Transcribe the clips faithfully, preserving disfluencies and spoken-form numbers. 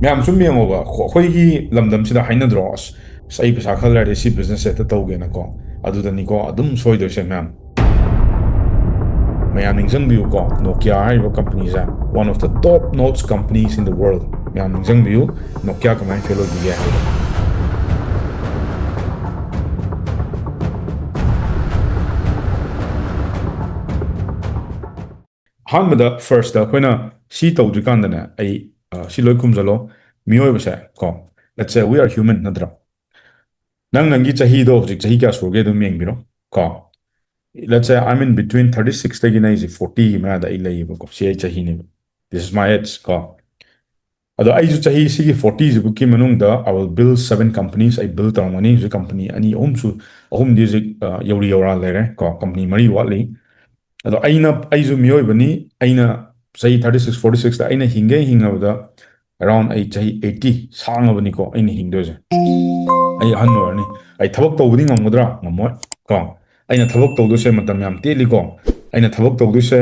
ꯃꯌꯥꯝ ꯁꯨꯝ ꯌꯦꯡꯉꯣꯕ, ꯑꯩꯈꯣꯏꯒꯤ ꯂꯝꯗꯝꯁꯤꯗ ꯍꯥꯏꯅꯗ꯭ꯔꯣ, "ꯑꯁ, ꯑꯁ, ꯑꯩ ꯄꯩꯁꯥ ꯈꯔ ꯂꯩꯔꯗꯤ ꯁꯤ business ꯍꯦꯛꯇ ꯇꯧꯒꯦꯅꯀꯣ"? ꯑꯗꯨꯗꯅꯤꯀꯣ ꯑꯗꯨꯝ ꯁꯣꯏꯗꯣꯏꯁꯦ ꯃꯌꯥꯝ꯫ ꯃꯌꯥꯝ ꯅꯤꯡꯁꯤꯡꯕꯤꯌꯨꯀꯣ, Nokia ꯍꯥꯏꯔꯤꯕ companyꯁꯦ one of the top notch companies in the world꯫ ꯃꯌꯥꯝ ꯅꯤꯡꯁꯤꯡꯕꯤꯌꯨ, Nokia ꯀꯃꯥꯏꯅ fail ꯑꯣꯏꯈꯤꯒꯦ ꯍꯥꯏꯕꯗꯣ꯫ ꯑꯍꯥꯟꯕꯗ first ꯑꯩꯈꯣꯏꯅ ꯁꯤ ꯇꯧꯗ꯭ꯔꯤꯀꯥꯟꯗꯅꯦ, ꯑꯩ, ꯑ, ꯁꯤ ꯂꯣꯏ ꯈꯨꯝꯖꯜꯂꯣ꯫ ꯃꯤꯑꯣꯏꯕꯁꯦ ꯀꯣ, let's say we are human ꯅꯠꯇ꯭ꯔꯥ? ꯅꯪ ꯅꯪꯒꯤ ꯆꯍꯤꯗꯣ ꯍꯧꯖꯤꯛ ꯆꯍꯤ ꯀꯌꯥ ꯁꯨꯔꯒꯦ ꯑꯗꯨꯝ ꯌꯦꯡꯕꯤꯔꯣ ꯀꯣ꯫ Let's say I'm in between thirty six ꯇꯒꯤꯅ ꯑꯩꯁꯦ forty ꯒꯤ ꯃꯌꯥꯗ ꯑꯩ ꯂꯩꯌꯦꯕꯀꯣ꯫ ꯁꯤ ꯑꯩ ꯆꯍꯤꯅꯦꯕ꯫ This is my age ꯀꯣ꯫ ꯑꯗꯣ ꯑꯩꯁꯨ ꯆꯍꯤ ꯁꯤꯒꯤ forty ꯁꯤꯕꯨꯛꯀꯤ ꯃꯅꯨꯡꯗ I will build seven companies꯫ ꯑꯩ build ꯇꯧꯔꯝꯒꯅꯤ꯫ ꯍꯧꯖꯤꯛ company ꯑꯅꯤ ꯑꯍꯨꯝꯁꯨ, ꯑꯍꯨꯝꯗꯤ ꯍꯧꯖꯤꯛ, ꯑ, ꯌꯧꯔꯤ ꯌꯧꯔꯥ ꯂꯩꯔꯦ ꯀꯣ꯫ Company ꯃꯔꯤ ꯋꯥꯠꯂꯤ꯫ ꯑꯗꯣ ꯑꯩꯅ, ꯑꯩꯁꯨ ꯃꯤꯑꯣꯏꯕꯅꯤ꯫ ꯑꯩꯅ ꯆꯍꯤ thirty six, forty six ꯇ ꯑꯩꯅ ꯍꯤꯡꯒꯦ ꯍꯤꯡꯉꯕꯗ around ꯑꯩ ꯆꯍꯤ eighty ꯁꯥꯡꯉꯕꯅꯤꯀꯣ ꯑꯩꯅ ꯍꯤꯡꯗꯣꯏꯁꯦ꯫ ꯑꯩ ꯑꯍꯟ ꯑꯣꯏꯔꯅꯤ꯫ ꯑꯩ ꯊꯕꯛ ꯇꯧꯕꯗꯤ ꯉꯝꯒꯗ꯭ꯔꯥ? ꯉꯝꯃꯣꯏ ꯀꯣ꯫ ꯑꯩꯅ ꯊꯕꯛ ꯇꯧꯗꯣꯏꯁꯦ ꯃꯇꯝ ꯌꯥꯝ ꯇꯦꯜꯂꯤꯀꯣ꯫ ꯑꯩꯅ ꯊꯕꯛ ꯇꯧꯗꯣꯏꯁꯦ,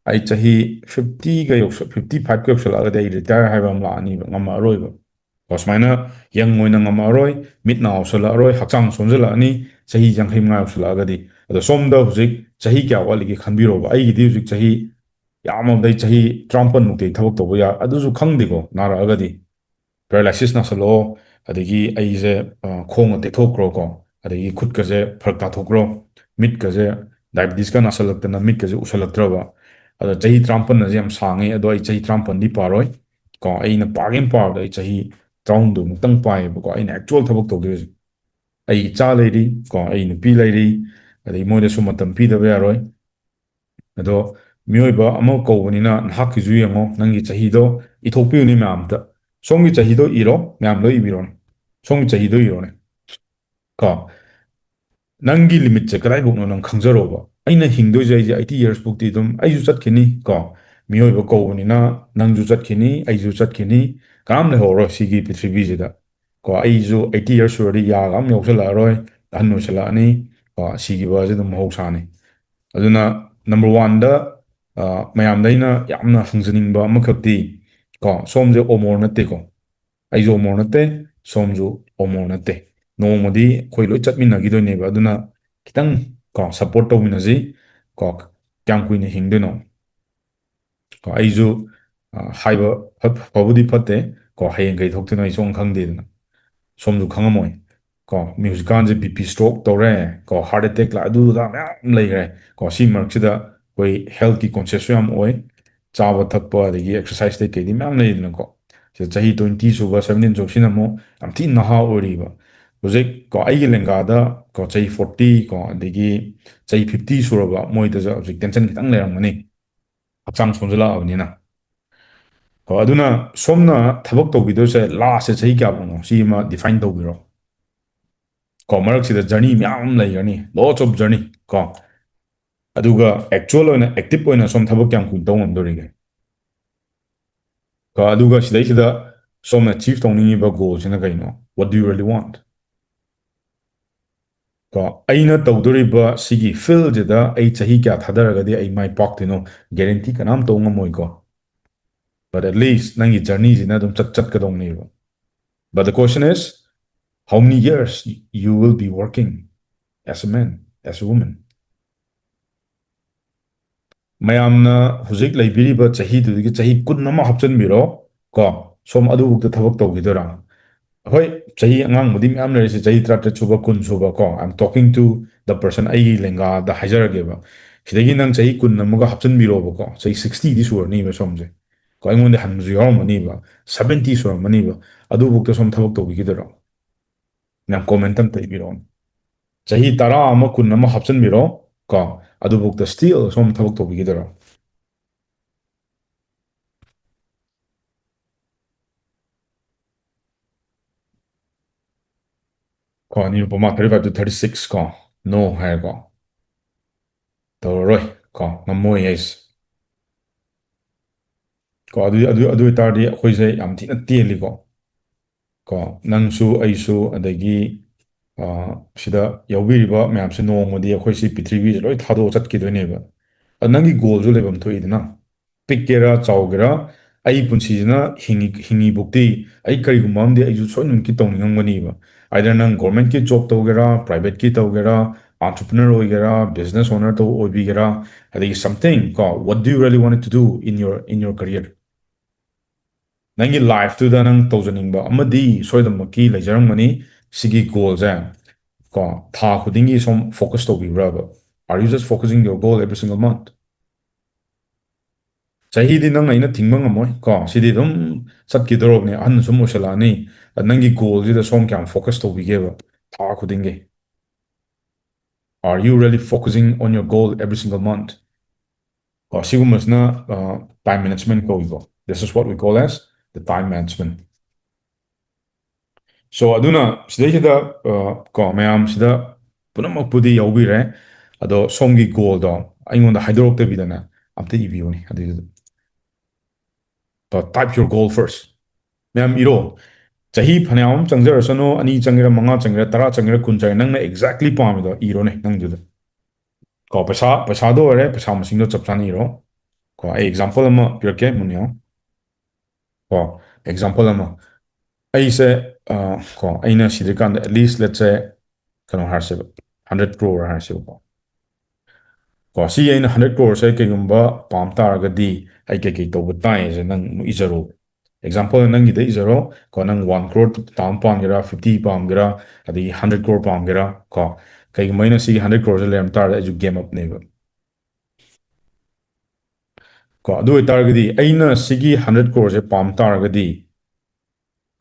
ꯑꯩ ꯆꯍꯤ fifty ꯒ ꯌꯧꯁ-, fifty five ꯀ ꯌꯧꯁꯜꯂꯛꯑꯒꯗꯤ ꯑꯩ retire ꯍꯥꯏꯕ ꯑꯃ ꯂꯥꯛꯑꯅꯤꯕ, ꯉꯝꯃꯛꯑꯔꯣꯏꯕ꯫ ꯀꯣ, ꯁꯨꯃꯥꯏꯅ ꯌꯪ ꯑꯣꯏꯅ ꯉꯝꯃꯛꯑꯔꯣꯏ, ꯃꯤꯠ ꯅꯥ ꯍꯥꯎꯁꯜꯂꯛꯑꯔꯣꯏ, ꯍꯛꯆꯥꯡ ꯁꯣꯟꯖꯜꯂꯛꯑꯅꯤ, ꯆꯍꯤ ꯌꯥꯡꯈꯩ ꯃꯉꯥ ꯌꯧꯁꯜꯂꯛꯑꯒꯗꯤ꯫ ꯑꯗꯣ ꯁꯣꯝꯗ ꯍꯧꯖꯤꯛ ꯆꯍꯤ ꯀꯌꯥ ꯋꯥꯠꯂꯤꯒꯦ ꯈꯟꯕꯤꯔꯣꯕ꯫ ꯑꯩꯒꯤꯗꯤ ꯍꯧꯖꯤꯛ ꯆꯍꯤ ꯌꯥꯝꯃꯕꯗ ꯑꯩ ꯆꯍꯤ ꯇꯔꯥꯃꯥꯄꯟ ꯃꯨꯛꯇꯤ ꯑꯩ ꯊꯕꯛ ꯇꯧꯕ ꯌꯥ-, ꯑꯗꯨꯁꯨ ꯈꯪꯗꯦꯀꯣ, ꯅꯥꯔꯛꯑꯒꯗꯤ꯫ Paralysis ꯅꯥꯁꯜꯂꯛꯑꯣ, ꯑꯗꯒꯤ ꯑꯩꯁꯦ, ꯑ, ꯈꯣꯡꯒ ꯇꯦꯛꯊꯣꯛꯈ꯭ꯔꯣꯀꯣ, ꯑꯗꯒꯤ ꯈꯨꯠꯀꯁꯦ ꯐꯔꯛ ꯇꯥꯊꯣꯛꯈ꯭ꯔꯣ, ꯃꯤꯠꯀꯁꯦ diabetes ꯀ ꯅꯥꯁꯜꯂꯛꯇꯅ ꯃꯤꯠꯀꯁꯦ ꯎꯁꯜꯂꯛꯇ꯭ꯔꯕ꯫ ꯑꯗꯣ ꯆꯍꯤ ꯇꯔꯥꯃꯥꯄꯟ ꯑꯁꯦ ꯌꯥꯝ ꯁꯥꯡꯉꯦ, ꯑꯗꯣ ꯑꯩ ꯆꯍꯤ ꯇꯔꯥꯃꯥꯄꯟꯗꯤ ꯄꯥꯔꯣꯏ ꯀꯣ꯫ ꯑꯩꯅ ꯄꯥꯒꯦꯅ ꯄꯥꯕꯗ ꯑꯩ ꯆꯍꯤ ꯇꯔꯥꯍꯨꯝꯗꯣꯏ ꯃꯨꯛꯇꯪ ꯄꯥꯏꯌꯦꯕꯀꯣ, ꯑꯩꯅ actual ꯊꯕꯛ ꯇꯧꯗꯣꯏꯁꯦ꯫ ꯑꯩ ꯏꯆꯥ ꯂꯩꯔꯤ ꯀꯣ, ꯑꯩ ꯅꯨꯄꯤ ꯂꯩꯔꯤ, ꯑꯗꯩ ꯃꯣꯏꯗꯁꯨ ꯃꯇꯝ ꯄꯤꯗꯕ ꯌꯥꯔꯣꯏ꯫ ꯑꯗꯣ ꯃꯤꯑꯣꯏꯕ ꯑꯃ ꯀꯧꯕꯅꯤꯅ ꯅꯍꯥꯛꯀꯤꯁꯨ ꯌꯦꯡꯉꯣ, ꯅꯪꯒꯤ ꯆꯍꯤꯗꯣ ꯏꯊꯣꯛꯄꯤꯌꯨꯅꯦ ꯃꯌꯥꯝꯗ꯫ ꯁꯣꯝꯒꯤ ꯆꯍꯤꯗꯣ ꯏꯔꯣ, ꯃꯌꯥꯝ ꯂꯣꯏ ꯏꯕꯤꯔꯣꯅꯦ꯫ ꯁꯣꯝꯒꯤ ꯆꯍꯤꯗꯣ ꯏꯔꯣꯅꯦ ꯀꯣ꯫ ꯅꯪꯒꯤ limit ꯁꯦ ꯀꯗꯥꯏꯐꯥꯎꯅꯣ ꯅꯪ ꯈꯪꯖꯔꯣꯕ꯫ ꯑꯩꯅ ꯍꯤꯡꯗꯣꯏꯁꯦ ꯑꯩꯁꯦ eighty years ꯐꯥꯎꯗꯤ ꯑꯗꯨꯝ ꯑꯩꯁꯨ ꯆꯠꯈꯤꯅꯤ ꯀꯣ꯫ ꯃꯤꯑꯣꯏꯕ ꯀꯧꯕꯅꯤꯅ ꯅꯪꯁꯨ ꯆꯠꯈꯤꯅꯤ, ꯑꯩꯁꯨ ꯆꯠꯈꯤꯅꯤ, ꯀꯅꯥꯝ ꯂꯩꯍꯧꯔꯣꯏ ꯁꯤꯒꯤ ꯄ꯭ꯔꯤꯊꯤꯕꯤꯁꯤꯗ ꯀꯣ꯫ ꯑꯩꯁꯨ eighty years ꯁꯨꯔꯗꯤ ꯌꯥꯒ ꯑꯝ ꯌꯥꯎꯁꯜꯂꯛꯑꯔꯣꯏ, ꯑꯍꯟ ꯑꯣꯏꯁꯜꯂꯛꯑꯅꯤ ꯀꯣ꯫ ꯁꯤꯈꯤꯕ ꯑꯁꯤ ꯑꯗꯨꯝ ꯃꯍꯧꯁꯥꯅꯤ꯫ ꯑꯗꯨꯅ number one ꯗ, ꯑ, ꯃꯌꯥꯝꯗ ꯑꯩꯅ ꯌꯥꯝꯅ ꯍꯪꯖꯅꯤꯡꯕ ꯑꯃꯈꯛꯇꯤ, ꯀꯣ, ꯁꯣꯝꯁꯦ ꯑꯣꯃꯣꯔ ꯅꯠꯇꯦꯀꯣ꯫ ꯑꯩꯁꯨ ꯑꯣꯃꯣꯔ ꯅꯠꯇꯦ, ꯁꯣꯝꯁꯨ ꯑꯣꯃꯣꯔ ꯅꯠꯇꯦ꯫ ꯅꯣꯡꯃꯗꯤ ꯑꯩꯈꯣꯏ ꯂꯣꯏ ꯆꯠꯃꯤꯟꯅꯈꯤꯗꯣꯏꯅꯦꯕ꯫ ꯑꯗꯨꯅ ꯈꯤꯇꯪ ꯀꯣ, ꯁꯞꯄꯣꯔꯠ ꯇꯧꯃꯤꯟꯅꯁꯤ ꯀꯣ꯫ ꯀꯌꯥꯝ ꯀꯨꯏꯅ ꯍꯤꯡꯗꯣꯏꯅꯣ? ꯀꯣ, ꯑꯩꯁꯨ, ꯑ, ꯍꯥꯏꯕ ꯐꯠ-, ꯐꯕꯨꯗꯤ ꯐꯠꯇꯦ ꯀꯣ, ꯍꯌꯦꯡ ꯀꯩ ꯊꯣꯛꯇꯣꯏꯅꯣ ꯑꯩ ꯁꯨꯡꯈꯪ ꯈꯪꯗꯦꯗꯅ꯫ ꯁꯣꯝꯁꯨ ꯈꯪꯉꯝꯃꯣꯏ ꯀꯣ, ꯃꯤ ꯍꯧꯖꯤꯛꯀꯥꯟꯁꯦ ꯕꯤ ꯄꯤ ꯁ꯭ꯇ꯭ꯔꯣꯛ ꯇꯧꯔꯦ ꯀꯣ, ꯍꯥꯔꯠ ꯑꯦꯇꯦꯛ ꯂꯥꯛ-, ꯑꯗꯨ ꯑꯗꯥ ꯃꯌꯥꯝ ꯂꯩꯈ꯭ꯔꯦ ꯀꯣ꯫ ꯁꯤ ꯃꯔꯛꯁꯤꯗ ꯑꯩꯈꯣꯏ ꯍꯦꯜꯠꯀꯤ ꯀꯣꯟꯁꯤꯌꯁꯁꯨ ꯌꯥꯝ ꯑꯣꯏ, ꯆꯥꯕ ꯊꯛꯄ ꯑꯗꯒꯤ ꯑꯦꯛꯁꯔꯁꯥꯏꯁꯇꯩ ꯀꯩꯗꯤ ꯃꯌꯥꯝ ꯂꯩꯗꯅꯀꯣ꯫ ꯁꯤꯗ ꯆꯍꯤ ꯇ꯭ꯋꯦꯟꯇꯤ ꯁꯨꯕ, ꯁꯕꯦꯟꯇꯤꯟ ꯁꯨꯕ ꯁꯤꯅ ꯑꯃꯨꯛ ꯌꯥꯝ ꯊꯤꯅ ꯅꯍꯥ ꯑꯣꯏꯔꯤꯕ꯫ ꯍꯧꯖꯤꯛ ꯀꯣ, ꯑꯩꯒꯤ ꯂꯦꯡꯒꯥꯗ ꯀꯣ, ꯆꯍꯤ ꯐꯣꯔꯇꯤ ꯀꯣ, ꯑꯗꯒꯤ ꯆꯍꯤ ꯐꯤꯐꯇꯤ ꯁꯨꯔꯕ ꯃꯣꯏꯗꯁꯨ ꯍꯧꯖꯤꯛ ꯇꯦꯟꯁꯟ ꯈꯤꯇꯪ ꯂꯩꯔꯝꯒꯅꯤ, ꯍꯛꯆꯥꯡ ꯁꯣꯟꯖꯜꯂꯛꯑꯕꯅꯤꯅ꯫ ꯀꯣ, ꯑꯗꯨꯅ ꯁꯣꯝꯅ ꯊꯕꯛ ꯇꯧꯕꯤꯗꯣꯏꯁꯦ ꯂꯥꯁꯁꯦ ꯆꯍꯤ ꯀꯌꯥꯐꯧꯅꯣ? ꯁꯤ ꯑꯃ ꯗꯤꯐꯥꯏꯟ ꯇꯧꯕꯤꯔꯣ꯫ ꯀꯣ, ꯃꯔꯛꯁꯤꯗ ꯖꯔꯅꯤ ꯃꯌꯥꯝ ꯑꯃ ꯂꯩꯒꯅꯤ, lots of journey ꯀꯣ꯫ ꯑꯗꯨꯒ ꯑꯦꯛꯆꯨꯋꯦꯜ ꯑꯣꯏꯅ, ꯑꯦꯛꯇꯤꯚ ꯑꯣꯏꯅ ꯁꯣꯝ ꯊꯕꯛ ꯀꯌꯥꯝ ꯀꯨꯏꯅ ꯇꯧ ꯉꯝꯗꯣꯔꯤꯒꯦ? ꯀꯣ, ꯑꯗꯨꯒ ꯁꯤꯗꯩꯁꯤꯗ ꯁꯣꯝꯅ ꯑꯦꯆꯤꯚ ꯇꯧꯅꯤꯡꯉꯤꯕ ꯒꯣꯜꯁꯤꯅ ꯀꯩꯅꯣ? What do you really want? ꯀꯣ, ꯑꯩꯅ ꯇꯧꯗꯣꯔꯤꯕ ꯁꯤꯒꯤ ꯐꯤꯜꯁꯤꯗ ꯑꯩ ꯆꯍꯤ ꯀꯌꯥ ꯊꯥꯗꯔꯒꯗꯤ ꯑꯩ ꯃꯥꯏ ꯄꯥꯛꯇꯣꯏꯅꯣ? ꯒꯦꯔꯦꯟꯇꯤ ꯀꯅꯥꯝ ꯇꯧ ꯉꯝꯃꯣꯏꯀꯣ꯫ But at least ꯅꯪꯒꯤ ꯖꯔꯅꯤꯁꯤꯅ ꯑꯗꯨꯝ ꯆꯠ-, ꯆꯠꯀꯗꯧꯅꯦꯕ꯫ But the question is, how many years you will be working as a man, as a woman? ꯃꯌꯥꯝꯅ ꯍꯧꯖꯤꯛ ꯂꯩꯕꯤꯔꯤꯕ ꯆꯍꯤꯗꯨꯗꯒꯤ ꯆꯍꯤ ꯀꯨꯟ ꯑꯃ ꯍꯥꯞꯆꯤꯟꯕꯤꯔꯣ ꯀꯣ, ꯁꯣꯝ ꯑꯗꯨꯕꯨꯛꯇ ꯊꯕꯛ ꯇꯧꯈꯤꯗꯣꯏꯔꯥ? ꯍꯣꯏ, ꯆꯍꯤ ꯑꯉꯥꯡꯕꯨꯗꯤ ꯃꯌꯥꯝ ꯂꯩꯔꯤꯁꯦ, ꯆꯍꯤ ꯇꯔꯥꯇꯔꯦꯠ ꯁꯨꯕ, ꯀꯨꯟ ꯁꯨꯕ ꯀꯣ, I'm talking to the person, ꯑꯩꯒꯤ ꯂꯦꯡꯒꯥꯗ ꯍꯥꯏꯖꯔꯒꯦꯕ꯫ ꯁꯤꯗꯒꯤ ꯅꯪ ꯆꯍꯤ ꯀꯨꯟ ꯑꯃꯒ ꯍꯥꯞꯆꯤꯟꯕꯤꯔꯣꯕꯀꯣ, ꯆꯍꯤ ꯁꯤꯛꯁꯇꯤꯗꯤ ꯁꯨꯔꯅꯤꯕ ꯁꯣꯝꯁꯦ ꯀꯣ, ꯑꯩꯉꯣꯟꯗ ꯍꯟꯕꯁꯨ ꯌꯥꯎꯔꯝꯃꯅꯤꯕ, ꯁꯕꯦꯟꯇꯤ ꯁꯨꯔꯝꯃꯅꯤꯕ, ꯑꯗꯨꯕꯨꯛꯇ ꯁꯣꯝ ꯊꯕꯛ ꯇꯧꯕꯤꯈꯤꯗꯣꯏꯔꯣ? ꯃꯌꯥꯝ ꯀꯣꯃꯦꯟꯇ ꯑꯝꯇ ꯏꯕꯤꯔꯛꯑꯣꯅꯦ꯫ ꯆꯍꯤ ꯇꯔꯥ ꯑꯃ, ꯀꯨꯟ ꯑꯃ ꯍꯥꯞꯆꯤꯟꯕꯤꯔꯣ ꯀꯣ, ꯑꯗꯨꯕꯨꯛꯇ ꯁ꯭ꯇꯤꯜ ꯁꯣꯝ ꯊꯕꯛ ꯇꯧꯕꯤꯈꯤꯗꯣꯏꯔꯣ? ꯀꯣ, Nirupama, thirty five to thirty six ꯀꯣ, no ꯍꯥꯏꯔꯦꯀꯣ꯫ ꯇꯧꯔꯔꯣꯏ ꯀꯣ, ꯉꯝꯃꯣꯏ ꯑꯩꯁꯦ꯫ ꯀꯣ, ꯑꯗꯨ, ꯑꯗꯨ, ꯑꯗꯨ ꯑꯣꯏꯇꯥꯔꯗꯤ ꯑꯩꯈꯣꯏꯁꯦ ꯌꯥꯝ ꯊꯤꯅ ꯇꯦꯜꯂꯤꯀꯣ꯫ ꯀꯣ, ꯅꯪꯁꯨ ꯑꯩꯁꯨ ꯑꯗꯒꯤ, ꯑ, ꯁꯤꯗ ꯌꯥꯎꯕꯤꯔꯤꯕ ꯃꯌꯥꯝꯁꯦ ꯅꯣꯡꯃꯗꯤ ꯑꯩꯈꯣꯏ ꯁꯤ ꯄ꯭ꯔꯤꯊꯤꯕꯤꯁꯦ ꯂꯣꯏ ꯊꯥꯗꯣꯛꯑ ꯆꯠꯈꯤꯗꯣꯏꯅꯦꯕ꯫ ꯑ, ꯅꯪꯒꯤ ꯒꯣꯜꯁꯨ ꯂꯩꯐꯝ ꯊꯣꯛꯏꯗꯅ꯫ ꯄꯤꯛꯀꯦꯔꯥ ꯆꯥꯎꯒꯦꯔꯥ, ꯑꯩ ꯄꯨꯟꯁꯤꯁꯤꯅ ꯍꯤꯡꯉꯤ ꯍꯤꯡꯉꯤꯕꯨꯛꯇꯤ ꯑꯩ ꯀꯔꯤꯒꯨꯝꯕ ꯑꯃꯗꯤ ꯑꯩꯁꯨ ꯁꯣꯏꯗꯅꯃꯛꯀꯤ ꯇꯧꯅꯤꯡꯉꯝꯒꯅꯤꯕ꯫ Either ꯅꯪ government ꯀꯤ job ꯇꯧꯒꯦꯔꯥ, private ꯀꯤ ꯇꯧꯒꯦꯔꯥ, entrepreneur ꯑꯣꯏꯒꯦꯔꯥ, business owner ꯇꯧ ꯑꯣꯏꯕꯤꯒꯦꯔꯥ, ꯑꯗꯒꯤ something ꯀꯣ, what do you really want to do in your in your career? ꯅꯪꯒꯤ life ꯇꯨꯗ ꯅꯪ ꯇꯧꯖꯅꯤꯡꯕ ꯑꯃꯗꯤ ꯁꯣꯏꯗꯅꯃꯛꯀꯤ ꯂꯩꯖꯔꯝꯒꯅꯤ꯫ ꯁꯤꯒꯤ goal ꯁꯦ ꯀꯣ, ꯊꯥ ꯈꯨꯗꯤꯡꯒꯤ ꯁꯨꯝ focus ꯇꯧꯕꯤꯕ꯭ꯔꯕ? Are you just focusing your goal every single month? ꯆꯍꯤꯗꯤ ꯅꯪ ꯑꯩꯅ ꯊꯤꯡꯕ ꯉꯝꯃꯣꯏ ꯀꯣ, ꯁꯤꯗꯤ ꯑꯗꯨꯝ ꯆꯠꯈꯤꯗꯧꯔꯕꯅꯤ, ꯑꯍꯟ ꯁꯨꯝ ꯑꯣꯏꯁꯜꯂꯛꯑꯅꯤ꯫ ꯅꯪꯒꯤ goal ꯁꯤꯗ ꯁꯣꯝ ꯀꯌꯥꯝ focus ꯇꯧꯕꯤꯒꯦꯕ ꯊꯥ ꯈꯨꯗꯤꯡꯒꯤ? Are you really focusing on your goal every single month? ꯀꯣ, ꯁꯤꯒꯨꯝꯕꯁꯤꯅ time management ꯀꯧꯏꯀꯣ꯫ This is what we call as the time management. So ꯑꯗꯨꯅ ꯁꯤꯗꯩꯁꯤꯗ ꯀꯣ, ꯃꯌꯥꯝꯁꯤꯗ ꯄꯨꯝꯅꯃꯛꯄꯨꯗꯤ ꯌꯥꯎꯕꯤꯔꯦ, ꯑꯗꯣ ꯁꯣꯝꯒꯤ goal ꯗꯣ ꯑꯩꯉꯣꯟꯗ ꯍꯥꯏꯗꯣꯔꯛꯇꯕꯤꯗꯅꯦ ꯑꯝꯇ ꯏꯕꯤꯌꯨꯅꯦ ꯑꯗꯨꯏꯗꯨꯗ꯫ Type your goal first. ꯃꯌꯥꯝ ꯏꯔꯣ꯫ ꯆꯍꯤ ꯐꯅꯌꯥꯝ ꯑꯃ ꯆꯪꯖꯔꯁꯅꯨ, ꯑꯅꯤ ꯆꯪꯒꯦꯔꯥ, ꯃꯉꯥ ꯆꯪꯒꯦꯔꯥ, ꯇꯔꯥ ꯆꯪꯒꯦꯔꯥ, ꯀꯨꯟ ꯆꯪꯒꯦꯔꯥ, ꯅꯪꯅ exactly ꯄꯥꯝꯃꯤꯗꯣ ꯏꯔꯣꯅꯦ ꯅꯪꯗꯨꯗ꯫ ꯀꯣ, ꯄꯩꯁꯥ, ꯄꯩꯁꯥꯗꯣ ꯑꯣꯏꯔꯦ, ꯄꯩꯁꯥ ꯃꯁꯤꯡꯗꯣ ꯆꯞ ꯆꯥꯅ ꯏꯔꯣ꯫ ꯀꯣ, ꯑꯩ example ꯑꯃ ꯄꯤꯔꯛꯀꯦ, ꯃꯨꯟꯅ ꯌꯦꯡꯉꯣ꯫ ꯀꯣ, example ꯑꯃ, ꯑꯩꯁꯦ, ꯑ, ꯀꯣ, ꯑꯩꯅ ꯁꯤꯗ꯭ꯔꯤꯀꯥꯟꯗ at least, let's say, ꯀꯩꯅꯣ ꯍꯥꯏꯔꯁꯦꯕ, hundred crore ꯍꯥꯏꯔꯁꯦꯕꯀꯣ꯫ ꯀꯣ, ꯁꯤ ꯑꯩꯅ hundred crore ꯁꯦ ꯀꯩꯒꯨꯝꯕ ꯄꯥꯝ ꯇꯥꯔꯒꯗꯤ ꯑꯩ ꯀꯩꯀꯩ ꯇꯧꯕ ꯇꯥꯏꯁꯦ ꯅꯪ ꯑꯃꯨꯛ ꯏꯖꯔꯣ꯫ Example ꯅꯪꯒꯤꯗ ꯏꯖꯔꯣ꯫ ꯀꯣ, ꯅꯪ one crore ꯇꯥꯟ ꯄꯥꯝꯒꯦꯔꯥ, fifty ꯄꯥꯝꯒꯦꯔꯥ, ꯑꯗꯒꯤ hundred crore ꯄꯥꯝꯒꯦꯔꯥ, ꯀꯣ, ꯀꯩꯒꯨꯝꯕ ꯑꯩꯅ ꯁꯤꯒꯤ hundred crore ꯁꯦ ꯂꯩꯔꯝ ꯇꯥꯔꯗꯤ ꯑꯩꯁꯨ game up ꯅꯦꯕ꯫ ꯀꯣ, ꯑꯗꯨ ꯑꯣꯏꯇꯥꯔꯒꯗꯤ ꯑꯩꯅ ꯁꯤꯒꯤ hundred crore ꯁꯦ ꯄꯥꯝ ꯇꯥꯔꯒꯗꯤ,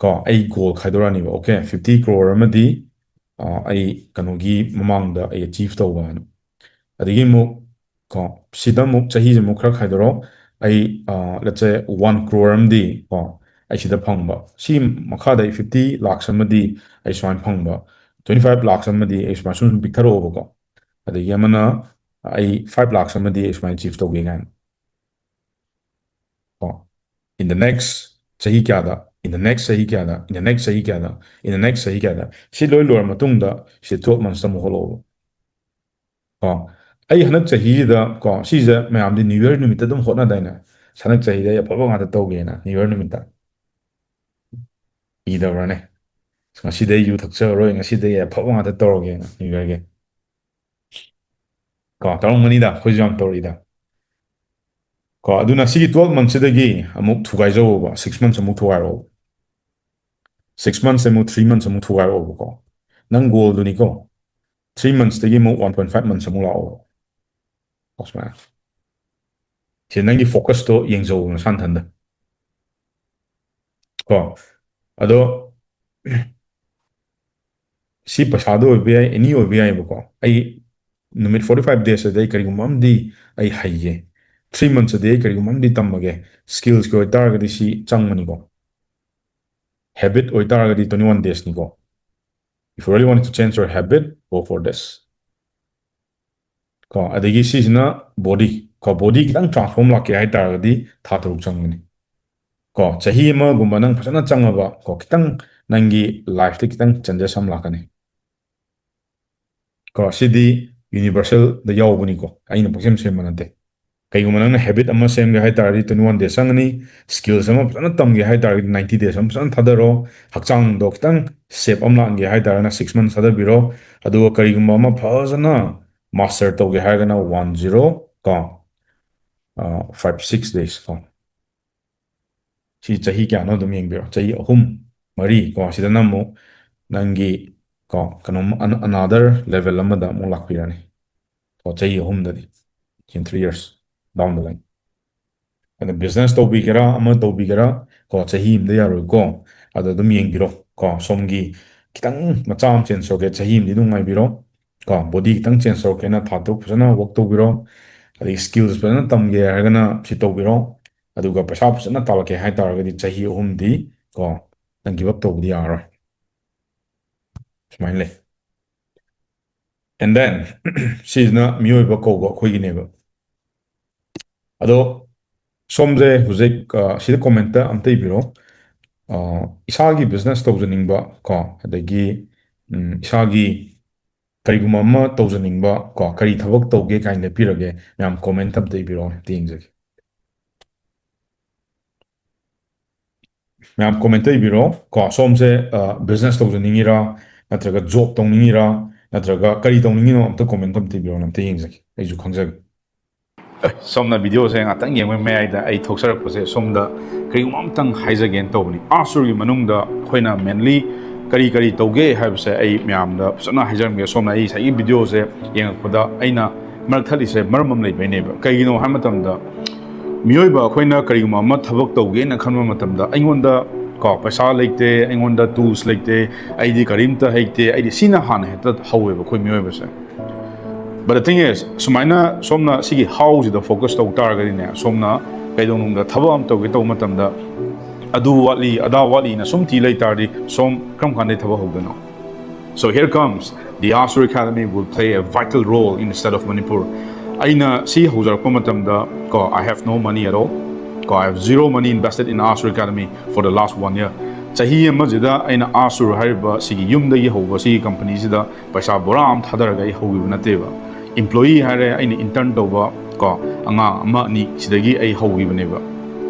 ꯀꯣ, ꯑꯩ goal ꯈꯥꯏꯗꯣꯔꯛꯑꯅꯤꯕ꯫ Okay, fifty crore ꯑꯃꯗꯤ, ꯑ, ꯑꯩ ꯀꯩꯅꯣꯒꯤ ꯃꯃꯥꯡꯗ ꯑꯩ achieve ꯇꯧꯕ ꯍꯥꯏꯅ꯫ ꯑꯗꯒꯤ ꯑꯃꯨꯛ, ꯀꯣ, ꯁꯤꯗ ꯑꯃꯨꯛ ꯆꯍꯤꯁꯦ ꯑꯃꯨꯛ ꯈꯔ ꯈꯥꯏꯗꯣꯔꯛꯑꯣ꯫ ꯑꯩ, ꯑ, let's say, one crore ꯑꯃꯗꯤ, ꯀꯣ, ꯑꯩ ꯁꯤꯗ ꯐꯪꯕ꯫ ꯁꯤ ꯃꯈꯥꯗ ꯑꯩ fifty lakhs ꯑꯃꯗꯤ ꯑꯩ ꯁꯨꯃꯥꯏꯅ ꯐꯪꯕ꯫ Twenty five lakhs ꯑꯃꯗꯤ ꯑꯩ ꯁꯨꯃꯥꯏꯅ ꯁꯨꯝ ꯁꯨꯝ ꯄꯤꯛꯊꯔꯛꯑꯣꯕꯀꯣ꯫ ꯑꯗꯒꯤ ꯑꯃꯅ ꯑꯩ five lakhs ꯑꯃꯗꯤ ꯑꯩ ꯁꯨꯃꯥꯏꯅ achieve ꯇꯧꯒꯦ ꯀꯥꯏꯅ꯫ ꯀꯣ, in the next ꯆꯍꯤ ꯀꯌꯥꯗ, in the next ꯆꯍꯤ ꯀꯌꯥꯗ, in the next ꯆꯍꯤ ꯀꯌꯥꯗ, in the next ꯆꯍꯤ ꯀꯌꯥꯗ, ꯁꯤ ꯂꯣꯏ ꯂꯣꯏꯔ ꯃꯇꯨꯡꯗ ꯁꯤ twelve months ꯇ ꯑꯃꯨꯛ ꯍꯣꯠꯂꯛꯑꯣꯕ꯫ ꯀꯣ, ꯑꯩ ꯍꯟꯗꯛ ꯆꯍꯤꯁꯤꯗ, ꯀꯣ, ꯁꯤꯁꯦ ꯃꯌꯥꯝꯗꯤ New Year ꯅꯨꯃꯤꯠꯇ ꯑꯗꯨꯝ ꯍꯣꯠꯅꯗꯥꯏꯅꯦ? ꯍꯟꯗꯛ ꯆꯍꯤꯗ ꯑꯩ ꯑꯐꯕ ꯉꯥꯛꯇ ꯇꯧꯒꯦꯅ New Year ꯅꯨꯃꯤꯠꯇ ꯏꯗꯕ꯭ꯔꯅꯦ? "ꯉꯁꯤꯗꯩ ꯌꯨ ꯊꯛꯆꯔꯔꯣꯏ, ꯉꯁꯤꯗꯩ ꯑꯐꯕ ꯉꯥꯛꯇ ꯇꯧꯔꯒꯦꯅ New Year ꯒꯤ"꯫ ꯀꯣ, ꯇꯧꯔꯝꯒꯅꯤꯗ, ꯑꯩꯈꯣꯏꯁꯨ ꯌꯥꯝ ꯇꯧꯔꯛꯏꯗ꯫ ꯀꯣ, ꯑꯗꯨꯅ ꯁꯤꯒꯤ twelve months ꯁꯤꯗꯒꯤ ꯑꯃꯨꯛ ꯊꯨꯒꯥꯏꯖꯧꯕ, six months ꯑꯃꯨꯛ ꯊꯨꯒꯥꯏꯔꯛꯑꯣ꯫ Six months ꯑꯃꯨꯛ, three months ꯑꯃꯨꯛ ꯊꯨꯒꯥꯏꯔꯛꯑꯣꯕꯀꯣ꯫ ꯅꯪ goal ꯗꯨꯅꯤꯀꯣ꯫ Three months ꯇꯒꯤ ꯑꯃꯨꯛ one point five months ꯑꯃꯨꯛ ꯂꯥꯛꯑꯣ꯫ ꯁꯨꯃꯥꯏꯅ꯫ ꯁꯤ ꯅꯪꯒꯤ focus ꯇꯣ ꯌꯦꯡꯖꯧꯕ ꯅꯁꯥ ꯅꯊꯟꯗ꯫ ꯀꯣ꯫ ꯑꯗꯣ, ꯁꯤ ꯄꯩꯁꯥꯗ ꯑꯣꯏꯕ ꯌꯥꯏ, any ꯑꯣꯏꯕ ꯌꯥꯏꯕꯀꯣ꯫ ꯑꯩ ꯅꯨꯃꯤꯠ forty five days ꯇꯗꯤ ꯑꯩ ꯀꯔꯤꯒꯨꯝꯕ ꯑꯃꯗꯤ ꯑꯩ ꯍꯩꯒꯦ, three months ꯇꯗꯤ ꯑꯩ ꯀꯔꯤꯒꯨꯝꯕ ꯑꯃꯗꯤ ꯇꯝꯃꯒꯦ, skills ꯀꯤ ꯑꯣꯏꯇꯥꯔꯒꯗꯤ ꯁꯤ ꯆꯪꯕꯅꯤꯀꯣ꯫ Habit ꯑꯣꯏꯇꯥꯔꯒꯗꯤ twenty one days ꯅꯤꯀꯣ꯫ If you really want to change your habit, go for this. ꯀꯣ, ꯑꯗꯒꯤ ꯁꯤꯁꯤꯅ body꯫ ꯀꯣ, body ꯈꯤꯇꯪ transform ꯂꯥꯛꯀꯦ ꯍꯥꯏꯇꯥꯔꯒꯗꯤ ꯊꯥ ꯇꯔꯨꯛ ꯆꯪꯒꯅꯤ꯫ ꯀꯣ, ꯆꯍꯤ ꯑꯃꯒꯨꯝꯕ ꯅꯪ ꯐꯖꯅ ꯆꯪꯉꯕ, ꯀꯣ, ꯈꯤꯇꯪ ꯅꯪꯒꯤ life ꯇ ꯈꯤꯇꯪ changes ꯑꯃ ꯂꯥꯛꯀꯅꯤ꯫ ꯀꯣ, ꯁꯤꯗꯤ universal ꯗ ꯌꯥꯎꯕꯅꯤꯀꯣ, ꯑꯩꯅ ꯄꯪꯁꯦꯝ ꯁꯦꯝꯕ ꯅꯠꯇꯦ꯫ ꯀꯩꯒꯨꯝꯕ ꯅꯪꯅ habit ꯑꯃ ꯁꯦꯝꯒꯦ ꯍꯥꯏ ꯇꯥꯔꯗꯤ twenty one days ꯆꯪꯒꯅꯤ, skills ꯑꯃ ꯐꯖꯅ ꯇꯝꯒꯦ ꯍꯥꯏ ꯇꯥꯔꯒꯗꯤ ninety days ꯑꯃ ꯐꯖꯅ ꯊꯥꯗꯔꯣ, ꯍꯛꯆꯥꯡꯗꯣ ꯈꯤꯇꯪ shape ꯑꯃ ꯂꯥꯛꯍꯟꯒꯦ ꯍꯥꯏ ꯇꯥꯔꯒꯅ six months ꯊꯥꯗꯕꯤꯔꯣ, ꯑꯗꯨꯒ ꯀꯔꯤꯒꯨꯝꯕ ꯑꯃ ꯐꯖꯅ master ꯇꯧꯒꯦ ꯍꯥꯏꯔꯒꯅ one zero ꯀꯣ, ꯑ, five six days ꯀꯣ꯫ ꯁꯤ ꯆꯍꯤ ꯀꯌꯥꯅꯣ ꯑꯗꯨꯝ ꯌꯦꯡꯕꯤꯔꯣ꯫ ꯆꯍꯤ ꯑꯍꯨꯝ, ꯃꯔꯤ ꯀꯣ, ꯁꯤꯗꯅ ꯑꯃꯨꯛ ꯅꯪꯒꯤ ꯀꯣ, ꯀꯩꯅꯣꯝ ꯑꯟ-, another level ꯑꯃꯗ ꯑꯃꯨꯛ ꯂꯥꯛꯄꯤꯔꯅꯤ꯫ ꯀꯣ, ꯆꯍꯤ ꯑꯍꯨꯝꯗꯗꯤ, in three years down the line꯫ ꯑꯗ business ꯇꯧꯕꯤꯒꯦꯔꯥ, ꯑꯃ ꯇꯧꯕꯤꯒꯦꯔꯥ, ꯀꯣ, ꯆꯍꯤ ꯑꯃꯗ ꯌꯥꯔꯣꯏꯀꯣ꯫ ꯑꯗ ꯑꯗꯨꯝ ꯌꯦꯡꯕꯤꯔꯣ ꯀꯣ, ꯁꯣꯝꯒꯤ ꯈꯤꯇꯪ ꯃꯆꯥ ꯑꯃ change ꯇꯧꯔꯛꯀꯦ, ꯆꯍꯤ ꯑꯃꯗꯤ ꯑꯗꯨꯝ ꯉꯥꯏꯕꯤꯔꯣ ꯀꯣ꯫ Body ꯈꯤꯇꯪ change ꯇꯧꯔꯛꯀꯦꯅ ꯊꯥ ꯇꯔꯨꯛ ꯐꯖꯅ work ꯇꯧꯕꯤꯔꯣ꯫ ꯑꯗꯒꯤ skills ꯐꯖꯅ ꯇꯝꯒꯦ ꯍꯥꯏꯔꯒꯅ ꯁꯤ ꯇꯧꯕꯤꯔꯣ꯫ ꯑꯗꯨꯒ ꯄꯩꯁꯥ ꯐꯖꯅ ꯇꯥꯜꯂꯛꯀꯦ ꯍꯥꯏ ꯇꯥꯔꯒꯗꯤ ꯆꯍꯤ ꯑꯍꯨꯝꯗꯤ ꯀꯣ, ꯅꯪ give up ꯇꯧꯕꯗꯤ ꯌꯥꯔꯔꯣꯏ꯫ ꯁꯨꯃꯥꯏꯅ ꯂꯩ꯫ And then, ꯁꯤꯁꯤꯅ ꯃꯤꯑꯣꯏꯕ ꯀꯧꯕ ꯑꯩꯈꯣꯏꯒꯤꯅꯦꯕ꯫ ꯑꯗꯣ ꯁꯣꯝꯁꯦ ꯍꯧꯖꯤꯛ, ꯑ, ꯁꯤꯗ comment ꯑꯝꯇ ꯏꯕꯤꯔꯣ꯫ ꯑ, ꯏꯁꯥꯒꯤ business ꯇꯧꯖꯅꯤꯡꯕ ꯀꯣ, ꯑꯗꯒꯤ, ꯎꯝ, ꯏꯁꯥꯒꯤ ꯀꯔꯤꯒꯨꯝꯕ ꯑꯃ ꯇꯧꯖꯅꯤꯡꯕ ꯀꯣ, ꯀꯔꯤ ꯊꯕꯛ ꯇꯧꯒꯦ ꯀꯥꯏꯅ ꯂꯦꯞꯄꯤꯔꯒꯦ? ꯃꯌꯥꯝ comment ꯑꯝꯇ ꯏꯕꯤꯔꯣ, ꯑꯝꯇ ꯌꯦꯡꯖꯒꯦ꯫ ꯃꯌꯥꯝ comment ꯇ ꯏꯕꯤꯔꯣ꯫ ꯀꯣ, ꯁꯣꯝꯁꯦ ꯕꯤꯖꯤꯅꯦꯁ ꯇꯧꯖꯅꯤꯡꯉꯤꯔꯥ, ꯅꯠꯇ꯭ꯔꯒ ꯖꯣꯕ ꯇꯧꯅꯤꯡꯉꯤꯔꯥ, ꯅꯠꯇ꯭ꯔꯒ ꯀꯔꯤ ꯇꯧꯅꯤꯡꯉꯤꯅꯣ? ꯑꯝꯇ comment ꯑꯝꯇ ꯏꯕꯤꯔꯣ, ꯑꯝꯇ ꯌꯦꯡꯖꯒꯦ, ꯑꯩꯁꯨ ꯈꯪꯖꯒꯦ꯫ ꯑꯦ, ꯁꯣꯝꯅ ꯚꯤꯗꯤꯑꯣꯁꯦ ꯉꯥꯛꯇꯪ ꯌꯦꯡꯕꯒꯤ ꯃꯌꯥꯏꯗ ꯑꯩ ꯊꯣꯛꯆꯔꯛꯄꯁꯦ, ꯁꯣꯝꯗ ꯀꯔꯤꯒꯨꯝꯕ ꯑꯝꯇꯪ ꯍꯥꯏꯖꯒꯦꯅ ꯇꯧꯕꯅꯤ꯫ ꯑꯥꯔ ꯁ꯭ꯇꯣꯔꯒꯤ ꯃꯅꯨꯡꯗ ꯑꯩꯈꯣꯏꯅ mainly ꯀꯔꯤ ꯀꯔꯤ ꯇꯧꯒꯦ ꯍꯥꯏꯕꯁꯦ ꯑꯩ ꯃꯌꯥꯝꯗ ꯐꯖꯅ ꯍꯥꯏꯖꯔꯝꯒꯦ꯫ ꯁꯣꯝꯅ ꯑꯩ ꯉꯁꯥꯏꯒꯤ ꯚꯤꯗꯤꯑꯣꯁꯦ ꯌꯦꯡꯉꯛꯄꯗ ꯑꯩꯅ ꯃꯔꯛ ꯊꯠꯂꯤꯁꯦ ꯃꯔꯝ ꯑꯃ ꯂꯩꯕꯩꯅꯦꯕ꯫ ꯀꯩꯒꯤꯅꯣ ꯍꯥꯏꯕ ꯃꯇꯝꯗ, ꯃꯤꯑꯣꯏꯕ ꯑꯩꯈꯣꯏꯅ ꯀꯔꯤꯒꯨꯝꯕ ꯑꯃ ꯊꯕꯛ ꯇꯧꯒꯦꯅ ꯈꯟꯕ ꯃꯇꯝꯗ, ꯑꯩꯉꯣꯟꯗ ꯀꯣ ꯄꯩꯁꯥ ꯂꯩꯇꯦ, ꯑꯩꯉꯣꯟꯗ tools ꯂꯩꯇꯦ, ꯑꯩꯗꯤ ꯀꯔꯤꯝꯇ ꯍꯩꯇꯦ, ꯑꯩꯗꯤ ꯁꯤꯅ ꯍꯥꯟꯅ ꯍꯦꯛꯇ ꯍꯧꯋꯦꯕ ꯑꯩꯈꯣꯏ ꯃꯤꯑꯣꯏꯕꯁꯦ꯫ But the thing is, ꯁꯨꯃꯥꯏꯅ ꯁꯣꯝꯅ ꯁꯤꯒꯤ how ꯁꯤꯗ focus ꯇꯧ ꯇꯥꯔꯒꯗꯤꯅꯦ, ꯁꯣꯝꯅ ꯀꯩꯗꯧꯅꯨꯡꯗ ꯊꯕꯛ ꯑꯃ ꯇꯧꯒꯦ ꯇꯧꯕ ꯃꯇꯝꯗ, ꯑꯗꯨ ꯋꯥꯠꯂꯤ, ꯑꯗꯥ ꯋꯥꯠꯂꯤꯅ ꯁꯨꯝ ꯊꯤ ꯂꯩ ꯇꯥꯔꯗꯤ, ꯁꯣꯝ ꯀꯔꯝ ꯀꯥꯟꯗꯩ ꯊꯕꯛ ꯍꯧꯗꯣꯏꯅꯣ? So here comes the Asur Academy will play a vital role in the state of Manipur. ꯑꯩꯅ ꯁꯤ ꯍꯧꯖꯔꯛꯄ ꯃꯇꯝꯗ ꯀꯣ, I have no money at all. ꯀꯣ, I have zero money invested in Asur Academy for the last one year. ꯆꯍꯤ ꯑꯃꯁꯤꯗ ꯑꯩꯅ Asur ꯍꯥꯏꯔꯤꯕ ꯁꯤꯒꯤ ꯌꯨꯝꯗꯒꯤ ꯍꯧꯕ ꯁꯤꯒꯤ ꯀꯝꯄꯅꯤꯁꯤꯗ ꯄꯩꯁꯥ ꯕꯣꯔꯥ ꯑꯃ ꯊꯥꯗꯔꯒ ꯑꯩ ꯍꯧꯈꯤꯕ ꯅꯠꯇꯦꯕ꯫ Employee ꯍꯥꯏꯔꯦ, ꯑꯩꯅ intern ꯇꯧꯕ ꯀꯣ, ꯑꯉꯥꯡ ꯑꯃ ꯑꯅꯤ ꯁꯤꯗꯒꯤ ꯑꯩ ꯍꯧꯈꯤꯕꯅꯦꯕ꯫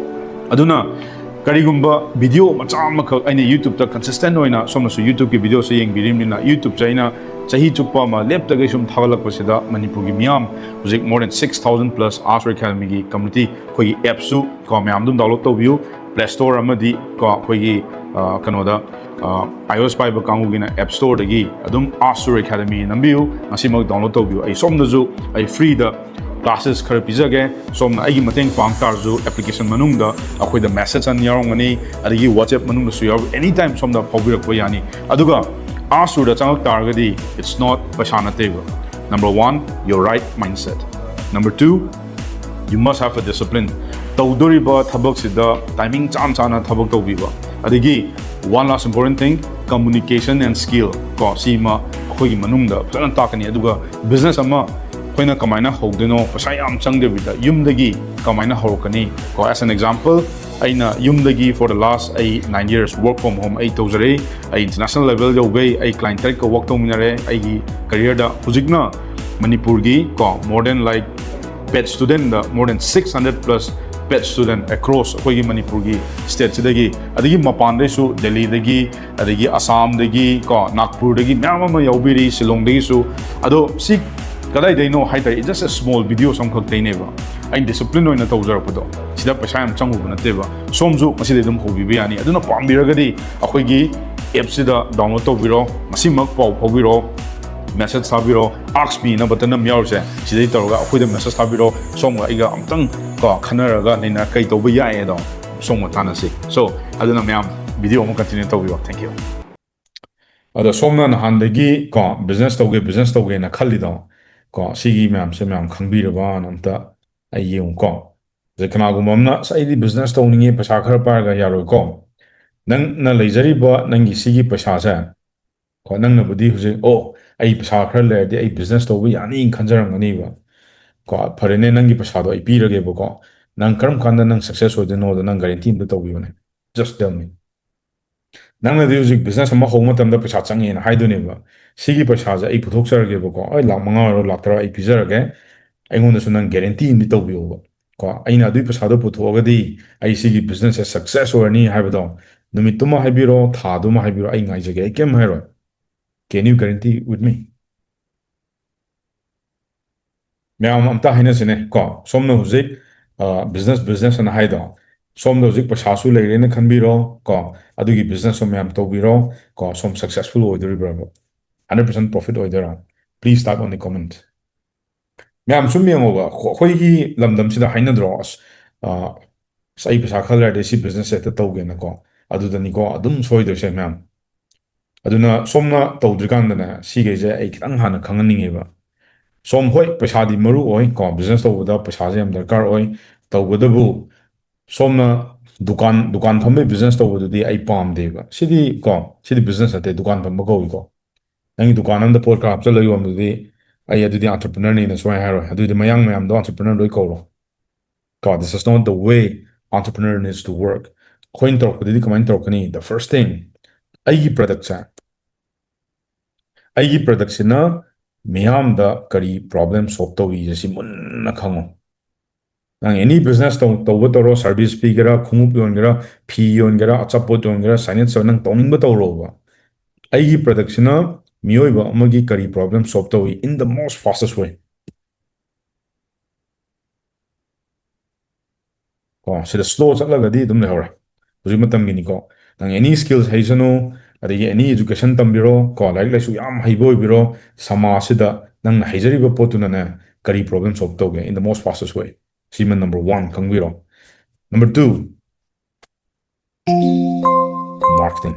ꯑꯗꯨꯅ ꯀꯔꯤꯒꯨꯝꯕ ꯚꯤꯗꯤꯑꯣ ꯃꯆꯥ ꯑꯃꯈꯛ ꯑꯩꯅ YouTube ꯇ consistent ꯑꯣꯏꯅ, ꯁꯣꯝꯅꯁꯨ YouTube ꯀꯤ ꯚꯤꯗꯤꯑꯣꯁꯦ ꯌꯦꯡꯕꯤꯔꯤꯕꯅꯤꯅ, YouTube ꯁꯦ ꯑꯩꯅ ꯆꯍꯤ ꯆꯨꯞꯄ ꯑꯃ ꯂꯦꯞꯇꯒꯩ ꯁꯨꯝ ꯊꯥꯒꯠꯂꯛꯄꯁꯤꯗ, ꯃꯅꯤꯄꯨꯔꯒꯤ ꯃꯤꯌꯥꯝ ꯍꯧꯖꯤꯛ more than six thousand plus Asur Academy ꯒꯤ community, ꯑꯩꯈꯣꯏꯒꯤ app ꯁꯨ ꯀꯣ, ꯃꯌꯥꯝ ꯑꯗꯨꯝ download ꯇꯧꯕꯤꯌꯨ꯫ Play Store ꯑꯃꯗꯤ ꯀꯣ, ꯑꯩꯈꯣꯏꯒꯤ, ꯑ, ꯀꯩꯅꯣꯗ, ꯑ, iOS ꯄꯥꯏꯕ ꯀꯥꯡꯕꯨꯒꯤꯅ App Store ꯗꯒꯤ ꯑꯗꯨꯝ Asur Academy ꯅꯝꯕꯤꯌꯨ, ꯉꯁꯤꯃꯛ download ꯇꯧꯕꯤꯌꯨ꯫ ꯑꯩ ꯁꯣꯝꯗꯁꯨ ꯑꯩ free ꯗ classes ꯈꯔ ꯄꯤꯖꯒꯦ꯫ ꯁꯣꯝꯅ ꯑꯩꯒꯤ ꯃꯇꯦꯡ ꯄꯥꯡ ꯇꯥꯔꯁꯨ, application ꯃꯅꯨꯡꯗ ꯑꯩꯈꯣꯏꯗ message ꯑꯃ ꯌꯥꯎꯔꯝꯒꯅꯤ, ꯑꯗꯒꯤ WhatsApp ꯃꯅꯨꯡꯗꯁꯨ ꯌꯥꯎꯔ-, anytime ꯁꯣꯝꯗ ꯐꯥꯎꯕꯤꯔꯛꯄ ꯌꯥꯅꯤ꯫ ꯑꯗꯨꯒ Asur ꯗ ꯆꯪꯉꯛ ꯇꯥꯔꯒꯗꯤ, it's not ꯄꯩꯁꯥ ꯅꯠꯇꯦꯕ꯫ Number one, your right mindset. Number two, you must have a discipline. ꯇꯧꯗꯣꯔꯤꯕ ꯊꯕꯛꯁꯤꯗ timing ꯆꯥꯅ ꯆꯥꯅ ꯊꯕꯛ ꯇꯧꯕꯤꯕ꯫ ꯑꯗꯒꯤ one last important thing, communication and skill ꯀꯣ, ꯁꯤꯃ ꯑꯩꯈꯣꯏꯒꯤ ꯃꯅꯨꯡꯗ ꯐꯖꯅ ꯇꯥꯛꯀꯅꯤ꯫ ꯑꯗꯨꯒ business ꯑꯃ ꯑꯩꯈꯣꯏꯅ ꯀꯃꯥꯏꯅ ꯍꯧꯗꯣꯏꯅꯣ, ꯄꯩꯁꯥ ꯌꯥꯝ ꯆꯪꯗꯕꯤꯗ ꯌꯨꯝꯗꯒꯤ ꯀꯃꯥꯏꯅ ꯍꯧꯔꯛꯀꯅꯤ ꯀꯣ? As an example, ꯑꯩꯅ ꯌꯨꯝꯗꯒꯤ for the last ꯑꯩ nine years work from home ꯑꯩ ꯇꯧꯖꯔꯛꯏ꯫ ꯑꯩ international level ꯌꯧꯈꯩ, ꯑꯩ client ꯇꯔꯦꯠꯀ work ꯇꯧꯃꯤꯟꯅꯔꯦ ꯑꯩꯒꯤ career ꯗ꯫ ꯍꯧꯖꯤꯛꯅ ꯃꯅꯤꯄꯨꯔꯒꯤ ꯀꯣ, more than, like, PET student ꯗ more than six hundred plus Pet student across ꯑꯩꯈꯣꯏꯒꯤ ꯃꯅꯤꯄꯨꯔꯒꯤ stateꯁꯤꯗꯒꯤ, ꯑꯗꯒꯤ ꯃꯄꯥꯟꯗꯩꯁꯨ, ꯗꯦꯜꯂꯤꯗꯒꯤ, ꯑꯗꯒꯤ ꯑꯁꯥꯝꯗꯒꯤ, ꯀꯣ, ꯅꯥꯒꯄꯨꯔꯗꯒꯤ ꯃꯌꯥꯝ ꯑꯃ ꯌꯥꯎꯕꯤꯔꯤ, ꯁꯤꯂꯣꯡꯗꯒꯤꯁꯨ꯫ ꯑꯗꯣ ꯁꯤ ꯀꯗꯥꯏꯗꯩꯅꯣ ꯍꯥꯏ ꯇꯥꯔꯦ, just a small videos ꯑꯃꯈꯛꯇꯩꯅꯦꯕ꯫ ꯑꯩꯅ discipline ꯑꯣꯏꯅ ꯇꯧꯖꯔꯛꯄꯗꯣ, ꯁꯤꯗ ꯄꯩꯁꯥ ꯌꯥꯝ ꯆꯪꯉꯨꯕ ꯅꯠꯇꯦꯕ꯫ ꯁꯣꯝꯁꯨ ꯉꯁꯤꯗꯩ ꯑꯗꯨꯝ ꯍꯧꯕꯤꯕ ꯌꯥꯅꯤ꯫ ꯑꯗꯨꯅ ꯄꯥꯝꯕꯤꯔꯒꯗꯤ ꯑꯩꯈꯣꯏꯒꯤ appꯁꯤꯗ download ꯇꯧꯕꯤꯔꯣ, ꯉꯁꯤꯃꯛ ꯄꯥꯎ ꯐꯥꯎꯕꯤꯔꯣ, message ꯊꯥꯕꯤꯔꯣ, Ask Me ꯅ button ꯑꯃ ꯌꯥꯎꯔꯤꯁꯦ, ꯁꯤꯗꯩ ꯇꯧꯔꯒ ꯑꯩꯈꯣꯏꯗ message ꯊꯥꯕꯤꯔꯣ꯫ ꯁꯣꯝꯒ ꯑꯩꯒ ꯑꯝꯇꯪ, ꯀꯣ, ꯈꯟꯅꯔꯒ ꯅꯩꯅ ꯀꯩ ꯇꯧꯕ ꯌꯥꯏ ꯑꯗꯣ ꯁꯣꯝꯒ ꯇꯥꯟꯅꯁꯤ꯫ So, ꯑꯗꯨꯅ ꯃꯌꯥꯝ video ꯑꯃ continue ꯇꯧꯕꯤꯌꯣ꯫ Thank you꯫ ꯑꯗꯣ ꯁꯣꯝꯅ ꯅꯍꯥꯟꯗꯒꯤ, ꯀꯣ, business ꯇꯧꯒꯦ, business ꯇꯧꯒꯦꯅ ꯈꯜꯂꯤꯗꯣ, ꯀꯣ, ꯁꯤꯒꯤ ꯃꯌꯥꯝꯁꯦ ꯃꯌꯥꯝ ꯈꯪꯕꯤꯔꯕꯅ ꯑꯝꯇ ꯑꯩ ꯌꯦꯡꯉꯨꯀꯣ꯫ ꯑꯗ ꯀꯅꯥꯒꯨꯝꯕ ꯑꯃꯅ, "ꯑꯁ, ꯑꯩꯗꯤ business ꯇꯧꯅꯤꯡꯉꯦ, ꯄꯩꯁꯥ ꯈꯔ ꯄꯥꯏꯔꯒ", ꯌꯥꯔꯣꯏꯀꯣ꯫ ꯅꯪꯅ ꯂꯩꯖꯔꯤꯕ ꯅꯪꯒꯤ ꯁꯤꯒꯤ ꯄꯩꯁꯥꯁꯦ, ꯀꯣ, ꯅꯪꯅꯕꯨꯗꯤ ꯍꯧꯖꯤꯛ, "ꯑꯣ, ꯑꯩ ꯄꯩꯁꯥ ꯈꯔ ꯂꯩꯔꯗꯤ ꯑꯩ business ꯇꯧꯕ ꯌꯥꯅꯤ" ꯈꯟꯖꯔꯝꯒꯅꯤꯕ꯫ ꯀꯣ, ꯐꯔꯦꯅꯦ, ꯅꯪꯒꯤ ꯄꯩꯁꯥꯗꯣ ꯑꯩ ꯄꯤꯔꯒꯦꯕꯀꯣ꯫ ꯅꯪ ꯀꯔꯝ ꯀꯥꯟꯗ ꯅꯪ success ꯑꯣꯏꯗꯣꯏꯅꯣꯗꯣ ꯅꯪ guarantee ꯑꯝꯇ ꯇꯧꯕꯤꯌꯨꯅꯦ꯫ Just tell me꯫ ꯅꯪꯅꯗꯤ ꯍꯧꯖꯤꯛ business ꯑꯃ ꯍꯧꯕ ꯃꯇꯝꯗ ꯄꯩꯁꯥ ꯆꯪꯉꯦꯅ ꯍꯥꯏꯗꯣꯏꯅꯦꯕ꯫ "ꯁꯤꯒꯤ ꯄꯩꯁꯥꯁꯦ ꯑꯩ ꯄꯨꯊꯣꯛꯆꯔꯒꯦꯕꯀꯣ, ꯑꯩ ꯂꯥꯛ ꯃꯉꯥ ꯑꯣꯏꯔꯣ, ꯂꯥꯛ ꯇꯔꯥ ꯑꯩ ꯄꯤꯖꯔꯒꯦ, ꯑꯩꯉꯣꯟꯗꯁꯨ ꯅꯪ guarantee ꯑꯃꯗꯤ ꯇꯧꯕꯤꯌꯣꯕ꯫ ꯀꯣ, ꯑꯩꯅ ꯑꯗꯨꯒꯤ ꯄꯩꯁꯥꯗꯣ ꯄꯨꯊꯣꯛꯑꯒꯗꯤ ꯑꯩ ꯁꯤꯒꯤ businessꯁꯦ success ꯑꯣꯏꯔꯅꯤ" ꯍꯥꯏꯕꯗꯣ, ꯅꯨꯃꯤꯠꯇꯨꯃ ꯍꯥꯏꯕꯤꯔꯣ, ꯊꯥꯗꯨꯃ ꯍꯥꯏꯕꯤꯔꯣ, ꯑꯩ ꯉꯥꯏꯖꯒꯦ, ꯑꯩ ꯀꯩꯝ ꯍꯥꯏꯔꯣꯏ꯫ Can you guarantee with me? ꯃꯌꯥꯝ ꯑꯝꯇ ꯍꯥꯏꯅꯁꯤꯅꯦ ꯀꯣ꯫ ꯁꯣꯝꯅ ꯍꯧꯖꯤꯛ, ꯑ, business, business ꯑꯅ ꯍꯥꯏꯗꯣ, ꯁꯣꯝꯗ ꯍꯧꯖꯤꯛ ꯄꯩꯁꯥꯁꯨ ꯂꯩꯔꯦꯅ ꯈꯟꯕꯤꯔꯣ ꯀꯣ, ꯑꯗꯨꯒꯤ businessꯇꯣ ꯃꯌꯥꯝ ꯇꯧꯕꯤꯔꯣ ꯀꯣ꯫ ꯁꯣꯝ successful ꯑꯣꯏꯗꯣꯔꯤꯕ꯭ꯔꯕ? Hundred percent profit ꯑꯣꯏꯗꯣꯏꯔꯥ? Please type on the comment꯫ ꯃꯌꯥꯝ ꯁꯨꯝ ꯌꯦꯡꯉꯣꯕ, ꯑꯩꯈꯣ-, ꯑꯩꯈꯣꯏꯒꯤ ꯂꯝꯗꯝꯁꯤꯗ ꯍꯥꯏꯅꯗ꯭ꯔꯣ, "ꯑꯁ, ꯑ, ꯑꯁ, ꯑꯩ ꯄꯩꯁꯥ ꯈꯔ ꯂꯩꯔꯗꯤ ꯁꯤ business ꯍꯦꯛꯇ ꯇꯧꯒꯦꯅꯀꯣ"? ꯑꯗꯨꯗꯅꯤꯀꯣ ꯑꯗꯨꯝ ꯁꯣꯏꯗꯣꯏꯁꯦ ꯃꯌꯥꯝ꯫ ꯑꯗꯨꯅ ꯁꯣꯝꯅ ꯇꯧꯗ꯭ꯔꯤꯀꯥꯟꯗꯅꯦ, ꯁꯤꯈꯩꯁꯦ ꯑꯩ ꯈꯤꯇꯪ ꯍꯥꯟꯅ ꯈꯪꯍꯟꯅꯤꯡꯉꯦꯕ꯫ ꯁꯣꯝ, ꯍꯣꯏ, ꯄꯩꯁꯥꯗꯤ ꯃꯔꯨ ꯑꯣꯏ ꯀꯣ, business ꯇꯧꯕꯗ ꯄꯩꯁꯥꯁꯦ ꯌꯥꯝ ꯗꯔꯀꯥꯔ ꯑꯣꯏ꯫ ꯇꯧꯕꯇꯕꯨ ꯁꯣꯝꯅ ꯗꯨꯀꯥꯟ, ꯗꯨꯀꯥꯟ ꯐꯝꯕꯒꯤ business ꯇꯧꯕꯗꯨꯗꯤ ꯑꯩ ꯄꯥꯝꯗꯦꯕ꯫ ꯁꯤꯗꯤ ꯀꯣ, ꯁꯤꯗꯤ business ꯅꯠꯇꯦ, ꯗꯨꯀꯥꯟ ꯐꯝꯕ ꯀꯧꯏꯀꯣ꯫ ꯅꯪꯒꯤ ꯗꯨꯀꯥꯟ ꯑꯃꯗ ꯄꯣꯠ ꯈꯔ ꯍꯥꯞꯆꯤꯜꯂꯒ ꯌꯣꯟꯕꯗꯨꯗꯤ ꯑꯩ ꯑꯗꯨꯗꯤ entrepreneurꯅꯦꯅ ꯁꯨꯡꯍꯥꯏ ꯍꯥꯏꯔꯣꯏ꯫ ꯑꯗꯨꯗꯤ ꯃꯌꯥꯡ ꯃꯌꯥꯝꯗꯣ entrepreneur ꯂꯣꯏ ꯀꯧꯔꯣ꯫ ꯀꯣ, this is not the way entrepreneur needs to work꯫ ꯑꯩꯈꯣꯏꯅ ꯇꯧꯔꯛꯄꯗꯗꯤ ꯀꯃꯥꯏꯅ ꯇꯧꯔꯛꯀꯅꯤ? The first thing, ꯑꯩꯒꯤ productꯁꯦ, ꯑꯩꯒꯤ productꯁꯤꯅ ꯃꯤꯌꯥꯝꯗ ꯀꯔꯤ problem solve ꯇꯧꯔꯤꯁꯦ ꯁꯤ ꯃꯨꯟꯅ ꯈꯪꯉꯣ꯫ ꯅꯪ any business ꯇꯧ ꯇꯧꯕ ꯇꯧꯔꯣ, service ꯄꯤꯒꯦꯔꯥ, ꯈꯣꯡꯎꯞ ꯌꯣꯟꯒꯦꯔꯥ, ꯐꯤ ꯌꯣꯟꯒꯦꯔꯥ, ꯑꯆꯥꯄꯣꯠ ꯌꯣꯟꯒꯦꯔꯥ, signage ꯇꯧ, ꯅꯪ ꯇꯧꯅꯤꯡꯕ ꯇꯧꯔꯣꯕ꯫ ꯑꯩꯒꯤ product ꯁꯤꯅ ꯃꯤꯑꯣꯏꯕ ꯑꯃꯒꯤ ꯀꯔꯤ problem solve ꯇꯧꯏ in the most fastest way꯫ ꯀꯣ, ꯁꯤꯗ slow ꯆꯠꯂꯒꯗꯤ ꯑꯗꯨꯝ ꯂꯩꯍꯧꯔꯦ꯫ ꯍꯧꯖꯤꯛ ꯃꯇꯝꯒꯤꯅꯤꯀꯣ꯫ ꯅꯪ any skills ꯍꯩꯁꯅꯨ, ꯑꯗꯒꯤ any education ꯇꯝꯕꯤꯔꯣ, ꯀꯣ, ꯂꯥꯏꯔꯤꯛ ꯂꯥꯏꯁꯨ ꯌꯥꯝ ꯍꯩꯕ ꯑꯣꯏꯕꯤꯔꯣ, ꯁꯃꯥꯖꯁꯤꯗ ꯅꯪꯅ ꯍꯩꯖꯔꯤꯕ ꯄꯣꯠꯇꯨꯅꯅꯦ ꯀꯔꯤ problem solve ꯇꯧꯒꯦ in the most fastest way? ꯁꯤꯃ number one ꯈꯪꯕꯤꯔꯣ꯫ Number two, marketing꯫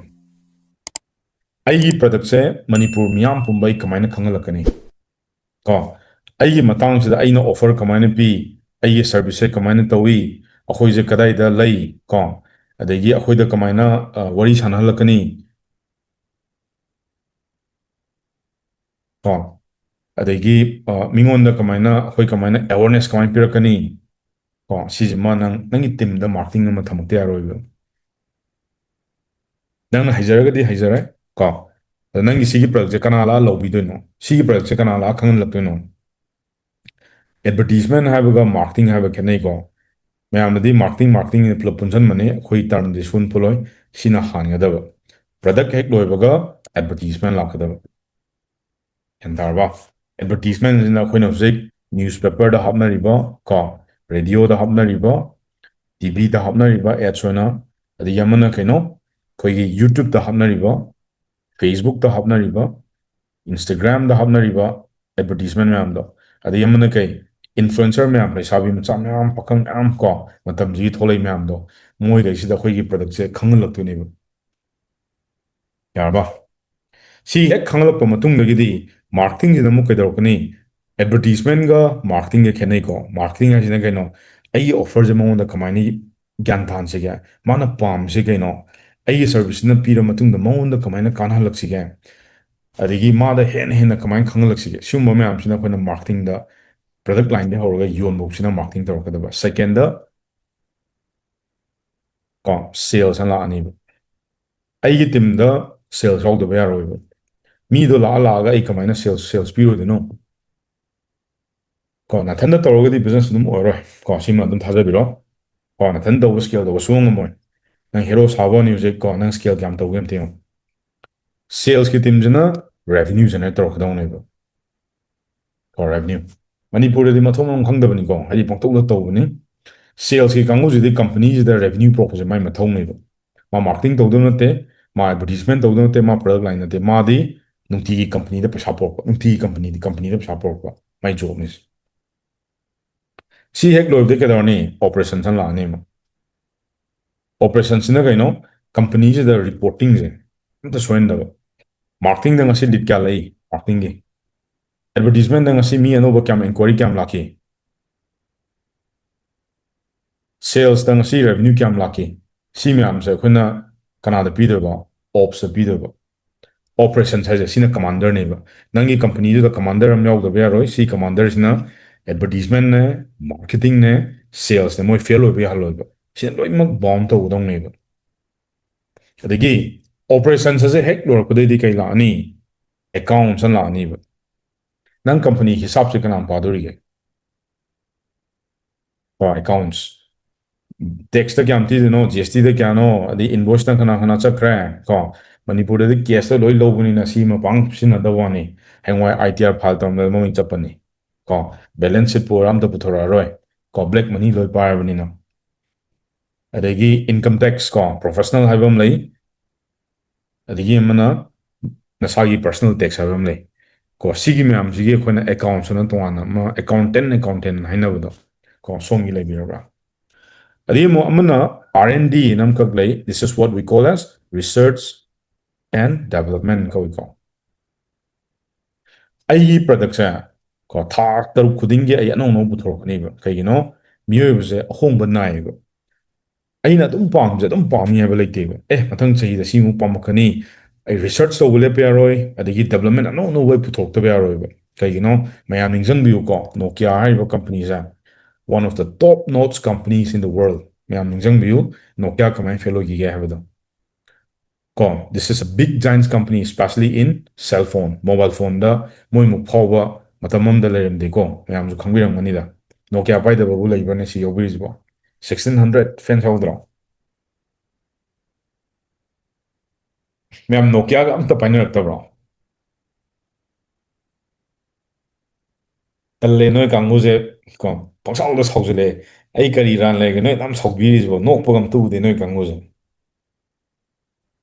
ꯑꯩꯒꯤ product ꯁꯦ ꯃꯅꯤꯄꯨꯔ ꯃꯤꯌꯥꯝ ꯄꯨꯝꯕ ꯑꯩ ꯀꯃꯥꯏꯅ ꯈꯪꯍꯜꯂꯛꯀꯅꯤ? ꯀꯣ, ꯑꯩꯒꯤ ꯃꯇꯥꯡꯁꯤꯗ ꯑꯩꯅ offer ꯀꯃꯥꯏꯅ ꯄꯤ, ꯑꯩꯒꯤ service ꯁꯦ ꯀꯃꯥꯏꯅ ꯇꯧꯏ, ꯑꯩꯈꯣꯏꯁꯦ ꯀꯗꯥꯏꯗ ꯂꯩ, ꯀꯣ, ꯑꯗꯒꯤ ꯑꯩꯈꯣꯏꯗ ꯀꯃꯥꯏꯅ, ꯑ, ꯋꯥꯔꯤ ꯁꯥꯟꯅꯍꯜꯂꯛꯀꯅꯤ, ꯀꯣ, ꯑꯗꯒꯤ, ꯑ, ꯃꯤꯉꯣꯟꯗ ꯀꯃꯥꯏꯅ, ꯑꯩꯈꯣꯏ ꯀꯃꯥꯏꯅ awareness ꯀꯃꯥꯏꯅ ꯄꯤꯔꯛꯀꯅꯤ, ꯀꯣ, ꯁꯤꯁꯤꯃ ꯅꯪ, ꯅꯪꯒꯤ team ꯗ marketing ꯑꯃ ꯊꯝꯃꯛꯇ ꯌꯥꯔꯣꯏꯕ꯫ ꯅꯪꯅ ꯍꯩꯖꯔꯒꯗꯤ ꯍꯩꯖꯔꯦ, ꯀꯣ꯫ ꯑꯗꯣ ꯅꯪꯒꯤ ꯁꯤꯒꯤ product ꯁꯦ ꯀꯅꯥ ꯂꯥꯛꯑ ꯂꯧꯕꯤꯗꯣꯏꯅꯣ? ꯁꯤꯒꯤ product ꯁꯦ ꯀꯅꯥ ꯂꯥꯛꯑ ꯈꯪꯍꯜꯂꯛꯇꯣꯏꯅꯣ? Advertisement ꯍꯥꯏꯕꯒ marketing ꯍꯥꯏꯕ ꯈꯦꯠꯅꯩꯀꯣ꯫ ꯃꯌꯥꯝꯅꯗꯤ marketing, marketing ꯍꯥꯏꯅ ꯄꯨꯂꯞ ꯄꯨꯟꯁꯤꯟꯕꯅꯤ, ꯑꯩꯈꯣꯏ term ꯗꯤ ꯁꯨꯡꯄꯨ ꯄꯨꯜꯂꯣꯏ꯫ ꯁꯤꯅ ꯍꯥꯟꯒꯗꯕ꯫ Product ꯍꯦꯛ ꯂꯣꯏꯕꯒ advertisement ꯂꯥꯛꯀꯗꯕ꯫ ꯒ꯭ꯌꯥꯟ ꯇꯥꯔꯕ? Advertisement ꯁꯤꯅ ꯑꯩꯈꯣꯏꯅ ꯍꯧꯖꯤꯛ newspaper ꯗ ꯍꯥꯞꯅꯔꯤꯕ, ꯀꯣ, radio ꯗ ꯍꯥꯞꯅꯔꯤꯕ, T V ꯗ ꯍꯥꯞꯅꯔꯤꯕ ads ꯑꯣꯏꯅ, ꯑꯗꯒꯤ ꯑꯃꯅ ꯀꯩꯅꯣ, ꯑꯩꯈꯣꯏꯒꯤ YouTube ꯇ ꯍꯥꯞꯅꯔꯤꯕ, Facebook ꯇ ꯍꯥꯞꯅꯔꯤꯕ, Instagram ꯗ ꯍꯥꯞꯅꯔꯤꯕ advertisement ꯃꯌꯥꯝꯗꯣ, ꯑꯗꯒꯤ ꯑꯃꯅ ꯀꯩ, influencer ꯃꯌꯥꯝ, ꯂꯩꯁꯥꯕꯤ ꯃꯆꯥ ꯃꯌꯥꯝ, ꯄꯥꯈꯪ ꯃꯌꯥꯝ, ꯀꯣ, ꯃꯇꯝꯁꯤꯒꯤ ꯊꯣꯛꯂꯛꯏ ꯃꯌꯥꯝꯗꯣ, ꯃꯣꯏꯈꯩꯁꯤꯗ ꯑꯩꯈꯣꯏꯒꯤ product ꯁꯦ ꯈꯪꯍꯜꯂꯛꯇꯣꯏꯅꯦꯕ꯫ ꯌꯥꯔꯕ? ꯁꯤ ꯍꯦꯛ ꯈꯪꯍꯜꯂꯛꯄ ꯃꯇꯨꯡꯗꯒꯤꯗꯤ marketing ꯁꯤꯗ ꯑꯃꯨꯛ ꯀꯩꯗꯧꯔꯛꯀꯅꯤ? Advertisement ꯒ marketing ꯒ ꯈꯦꯠꯅꯩꯀꯣ꯫ Marketing ꯍꯥꯏꯁꯤꯅ ꯀꯩꯅꯣ? ꯑꯩꯒꯤ offer ꯁꯦ ꯃꯉꯣꯟꯗ ꯀꯃꯥꯏꯅ ꯒ꯭ꯌꯥꯟ ꯇꯥꯍꯟꯁꯤꯒꯦ? ꯃꯥꯅ ꯄꯥꯝꯃꯤꯁꯦ ꯀꯩꯅꯣ? ꯑꯩꯒꯤ service ꯁꯤꯅ ꯄꯤꯔ ꯃꯇꯨꯡꯗ ꯃꯉꯣꯟꯗ ꯀꯃꯥꯏꯅ ꯀꯥꯟꯅꯍꯜꯂꯛꯁꯤꯒꯦ? ꯑꯗꯒꯤ ꯃꯥꯗ ꯍꯦꯟꯅ ꯍꯦꯟꯅ ꯀꯃꯥꯏꯅ ꯈꯪꯍꯜꯂꯛꯁꯤꯒꯦ? ꯁꯤꯒꯨꯝꯕ ꯃꯌꯥꯝꯁꯤꯅ ꯑꯩꯈꯣꯏꯅ marketing ꯗ, product line ꯗꯒꯤ ꯍꯧꯔꯒ ꯌꯣꯟꯐꯧꯁꯤꯅ marketing ꯇꯧꯔꯛꯀꯗꯕ꯫ Second ꯗ, ꯀꯣ, sales ꯑꯃ ꯂꯥꯛꯑꯅꯤꯕ꯫ ꯑꯩꯒꯤ team ꯗ sales ꯌꯥꯎꯗꯕ ꯌꯥꯔꯣꯏꯕ꯫ ꯃꯤꯗꯣ ꯂꯥꯛꯑ ꯂꯥꯛꯑꯒ ꯑꯩ ꯀꯃꯥꯏꯅ sales, sales ꯄꯤꯔꯣꯏꯗꯣꯏꯅꯣ? ꯀꯣ, ꯅꯥꯊꯟꯗ ꯇꯧꯔꯒꯗꯤ business ꯑꯗꯨꯝ ꯑꯣꯏꯔꯣꯏ꯫ ꯀꯣ, ꯁꯤꯃ ꯑꯗꯨꯝ ꯊꯥꯖꯕꯤꯔꯣ꯫ ꯀꯣ, ꯅꯥꯊꯟ ꯇꯧꯕ, scale ꯇꯧꯕ ꯁꯨꯡꯉꯝ ꯉꯝꯃꯣꯏ꯫ ꯅꯪ hero ꯁꯥꯕ ꯍꯧꯅꯤ ꯍꯧꯖꯤꯛ꯫ ꯀꯣ, ꯅꯪ scale ꯀꯌꯥꯝ ꯇꯧꯒꯦ ꯑꯝꯇ ꯌꯦꯡꯉꯣ꯫ Sales ꯀꯤ team ꯁꯤꯅ revenue generate ꯇꯧꯔꯛꯀꯗꯧꯅꯦꯕ꯫ ꯀꯣ, revenue꯫ ꯃꯅꯤꯄꯨꯔꯗꯗꯤ ꯃꯊꯣꯡ ꯃꯔꯝ ꯈꯪꯗꯕꯅꯤꯀꯣ, ꯍꯥꯏꯗꯤ ꯄꯪꯇꯧꯗ ꯇꯧꯕꯅꯤ꯫ Sales ꯀꯤ ꯀꯥꯡꯕꯨꯁꯤꯗꯤ company ꯁꯤꯗ revenue ꯄꯨꯔꯛꯄꯁꯦ ꯃꯥꯏ ꯃꯊꯧꯅꯦꯕ꯫ ꯃꯥ marketing ꯇꯧꯗꯧ ꯅꯠꯇꯦ, ꯃꯥ advertisement ꯇꯧꯗꯧ ꯅꯠꯇꯦ, ꯃꯥ product line ꯅꯠꯇꯦ, ꯃꯥꯗꯤ ꯅꯨꯡꯇꯤꯒꯤ company ꯗ ꯄꯩꯁꯥ ꯄꯨꯔꯛꯄ, ꯅꯨꯡꯇꯤꯒꯤ company ꯗꯤ company ꯗ ꯄꯩꯁꯥ ꯄꯨꯔꯛꯄ, ꯃꯥꯏ job ꯅꯤ ꯁꯤ꯫ ꯁꯤ ꯍꯦꯛ ꯂꯣꯏꯕꯗꯩ ꯀꯩꯗꯧꯔꯅꯤ? Operation ꯁꯤꯅ ꯂꯥꯛꯑꯅꯤ ꯑꯃꯨꯛ꯫ Operation ꯁꯤꯅ ꯀꯩꯅꯣ? Company ꯁꯤꯗ reporting ꯁꯦ ꯑꯝꯇ ꯁꯣꯏꯍꯟꯗꯕ꯫ Marketing ꯗ ꯉꯁꯤ lead ꯀꯌꯥ ꯂꯥꯛꯏ? Marketing ꯒꯤ꯫ Advertisement ꯗ ꯉꯁꯤ ꯃꯤ ꯑꯅꯧꯕ ꯀꯌꯥꯝ, inquiry ꯀꯌꯥꯝ ꯂꯥꯛꯈꯤ? Sales ꯇ ꯉꯁꯤ revenue ꯀꯌꯥꯝ ꯂꯥꯛꯈꯤ? ꯁꯤ ꯃꯌꯥꯝꯁꯦ ꯑꯩꯈꯣꯏꯅ ꯀꯅꯥꯗ ꯄꯤꯗꯣꯏꯕ? Ops ꯇ ꯄꯤꯗꯣꯏꯕ꯫ Operations ꯍꯥꯏꯁꯦ ꯁꯤꯅ commander ꯅꯦꯕ꯫ ꯅꯪꯒꯤ company ꯗꯨꯗ commander ꯑꯃ ꯌꯥꯎꯗꯕ ꯌꯥꯔꯣꯏ꯫ ꯁꯤ commander ꯁꯤꯅ advertisement ꯅꯦ, marketing ꯅꯦ, sales ꯅꯦ, ꯃꯣꯏ fail ꯑꯣꯏꯕ ꯌꯥꯍꯜꯂꯣꯏꯕ꯫ ꯁꯤꯅ ꯂꯣꯏꯅꯃꯛ bound ꯇꯧꯒꯗꯧꯅꯦꯕ꯫ ꯑꯗꯒꯤ operations ꯑꯁꯦ ꯍꯦꯛ ꯂꯣꯏꯔꯛꯄꯗꯩꯗꯤ ꯀꯩ ꯂꯥꯛꯑꯅꯤ? Accounts ꯑꯃ ꯂꯥꯛꯑꯅꯤꯕ꯫ ꯅꯪ company ꯍꯤꯁꯥꯞꯁꯦ ꯀꯅꯥꯅ ꯄꯥꯗꯣꯔꯤꯒꯦ? ꯀꯣ, accounts꯫ Tax ꯇ ꯀꯌꯥꯝ ꯊꯤꯗꯣꯏꯅꯣ, G S T ꯗ ꯀꯌꯥꯅꯣ, ꯑꯗꯩ invoice ꯇ ꯀꯅꯥ ꯀꯅꯥ ꯆꯠꯈ꯭ꯔꯦ? ꯀꯣ, ꯃꯅꯤꯄꯨꯔꯗꯗꯤ cash ꯇ ꯂꯣꯏ ꯂꯧꯕꯅꯤꯅ ꯁꯤ ꯃꯄꯥꯡ ꯁꯤꯖꯤꯟꯅꯗꯕ ꯋꯥꯅꯤ꯫ ꯍꯌꯦꯡꯋꯥꯏ I T R file ꯇꯧꯔꯝꯗꯥꯏꯗ ꯃꯃꯤꯡ ꯆꯠꯄꯅꯤ꯫ ꯀꯣ, balance sheet ꯄꯨ ꯑꯝꯇ ꯄꯨꯊꯣꯔꯛꯑꯔꯣꯏ꯫ ꯀꯣ, black money ꯂꯣꯏ ꯄꯥꯏꯔꯕꯅꯤꯅ꯫ ꯑꯗꯒꯤ income tax ꯀꯣ, professional ꯍꯥꯏꯕ ꯑꯃ ꯂꯩ꯫ ꯑꯗꯒꯤ ꯑꯃꯅ ꯅꯁꯥꯒꯤ personal tax ꯍꯥꯏꯕ ꯑꯃ ꯂꯩ꯫ ꯀꯣ, ꯁꯤꯒꯤ ꯃꯌꯥꯝꯁꯤꯒꯤ ꯑꯩꯈꯣꯏꯅ accounts ꯑꯅ ꯇꯣꯉꯥꯟꯅ ꯑꯃ accountant, accountant ꯍꯥꯏꯅꯕꯗꯣ, ꯀꯣ, ꯁꯣꯝꯒꯤ ꯂꯩꯕꯤꯔꯕ꯭ꯔꯥ? ꯑꯗꯒꯤ ꯑꯃꯨꯛ ꯑꯃꯅ R and D ꯑꯅ ꯑꯃꯈꯛ ꯂꯩ꯫ This is what we call as research and development ꯀꯧꯏꯀꯣ꯫ ꯑꯩꯒꯤ product ꯁꯦ ꯀꯣ, ꯊꯥ ꯇꯔꯨꯛ ꯈꯨꯗꯤꯡꯒꯤ ꯑꯩ ꯑꯅꯧ ꯑꯅꯧꯕ ꯄꯨꯊꯣꯔꯛꯀꯅꯦꯕ꯫ ꯀꯩꯒꯤꯅꯣ? ꯃꯤꯑꯣꯏꯕꯁꯦ ꯑꯍꯣꯡꯕ ꯅꯥꯏꯌꯦꯕ꯫ ꯑꯩꯅ ꯑꯗꯨꯝ ꯄꯥꯝꯕꯁꯦ ꯑꯗꯨꯝ ꯄꯥꯝꯃꯤ ꯍꯥꯏꯕ ꯂꯩꯇꯦꯕ꯫ ꯑꯦ, ꯃꯊꯪ ꯆꯍꯤꯗ ꯁꯤꯃꯨꯛ ꯄꯥꯝꯃꯛꯀꯅꯤ, ꯑꯩ research ꯇꯧꯕ ꯂꯦꯞꯄ ꯌꯥꯔꯣꯏ, ꯑꯗꯒꯤ development ꯑꯅꯧ ꯑꯅꯧꯕ ꯑꯩ ꯄꯨꯊꯣꯔꯛꯇꯕ ꯌꯥꯔꯣꯏꯕ꯫ ꯀꯩꯒꯤꯅꯣ? ꯃꯌꯥꯝ ꯅꯤꯡꯁꯤꯡꯕꯤꯌꯨꯀꯣ, Nokia ꯍꯥꯏꯔꯤꯕ company say one of the top notch companies in the world꯫ ꯃꯌꯥꯝ ꯅꯤꯡꯁꯤꯡꯕꯤꯌꯨ, Nokia ꯀꯃꯥꯏꯅ fail ꯑꯣꯏꯈꯤꯒꯦ ꯍꯥꯏꯕꯗꯣ꯫ ꯀꯣ, this is a big giants company, especially in cell phone, mobile phone ꯗ ꯃꯣꯏꯃꯨꯛ ꯐꯥꯎꯕ ꯃꯇꯝ ꯑꯃꯗ ꯂꯩꯔꯝꯗꯦꯀꯣ, ꯃꯌꯥꯝꯁꯨ ꯈꯪꯕꯤꯔꯝꯒꯅꯤꯗ꯫ Nokia ꯄꯥꯏꯗꯕꯕꯨ ꯂꯩꯕ꯭ꯔꯅꯦ ꯁꯤ ꯌꯥꯎꯕꯤꯔꯤꯁꯤꯕꯣ? Sixteen hundred fans ꯌꯥꯎꯗ꯭ꯔꯣ? ꯃꯌꯥꯝ Nokia ꯒ ꯑꯝꯇ ꯄꯥꯏꯅꯔꯛꯇꯕ꯭ꯔꯣ? ꯇꯜꯂꯦ ꯅꯣꯏ ꯀꯥꯡꯕꯨꯁꯦ ꯀꯣ, ꯄꯪꯁꯥꯎꯗ ꯁꯥꯎꯖꯜꯂꯛꯑꯦ꯫ ꯑꯩ ꯀꯔꯤ ꯔꯥꯟ ꯂꯩꯔꯒꯦ ꯅꯣꯏ ꯑꯗꯨꯝ ꯁꯥꯎꯕꯤꯔꯤꯁꯤꯕꯣ? ꯅꯣꯛꯄꯒ ꯑꯝꯇ ꯎꯗꯦ ꯅꯣꯏ ꯀꯥꯡꯕꯨꯁꯦ꯫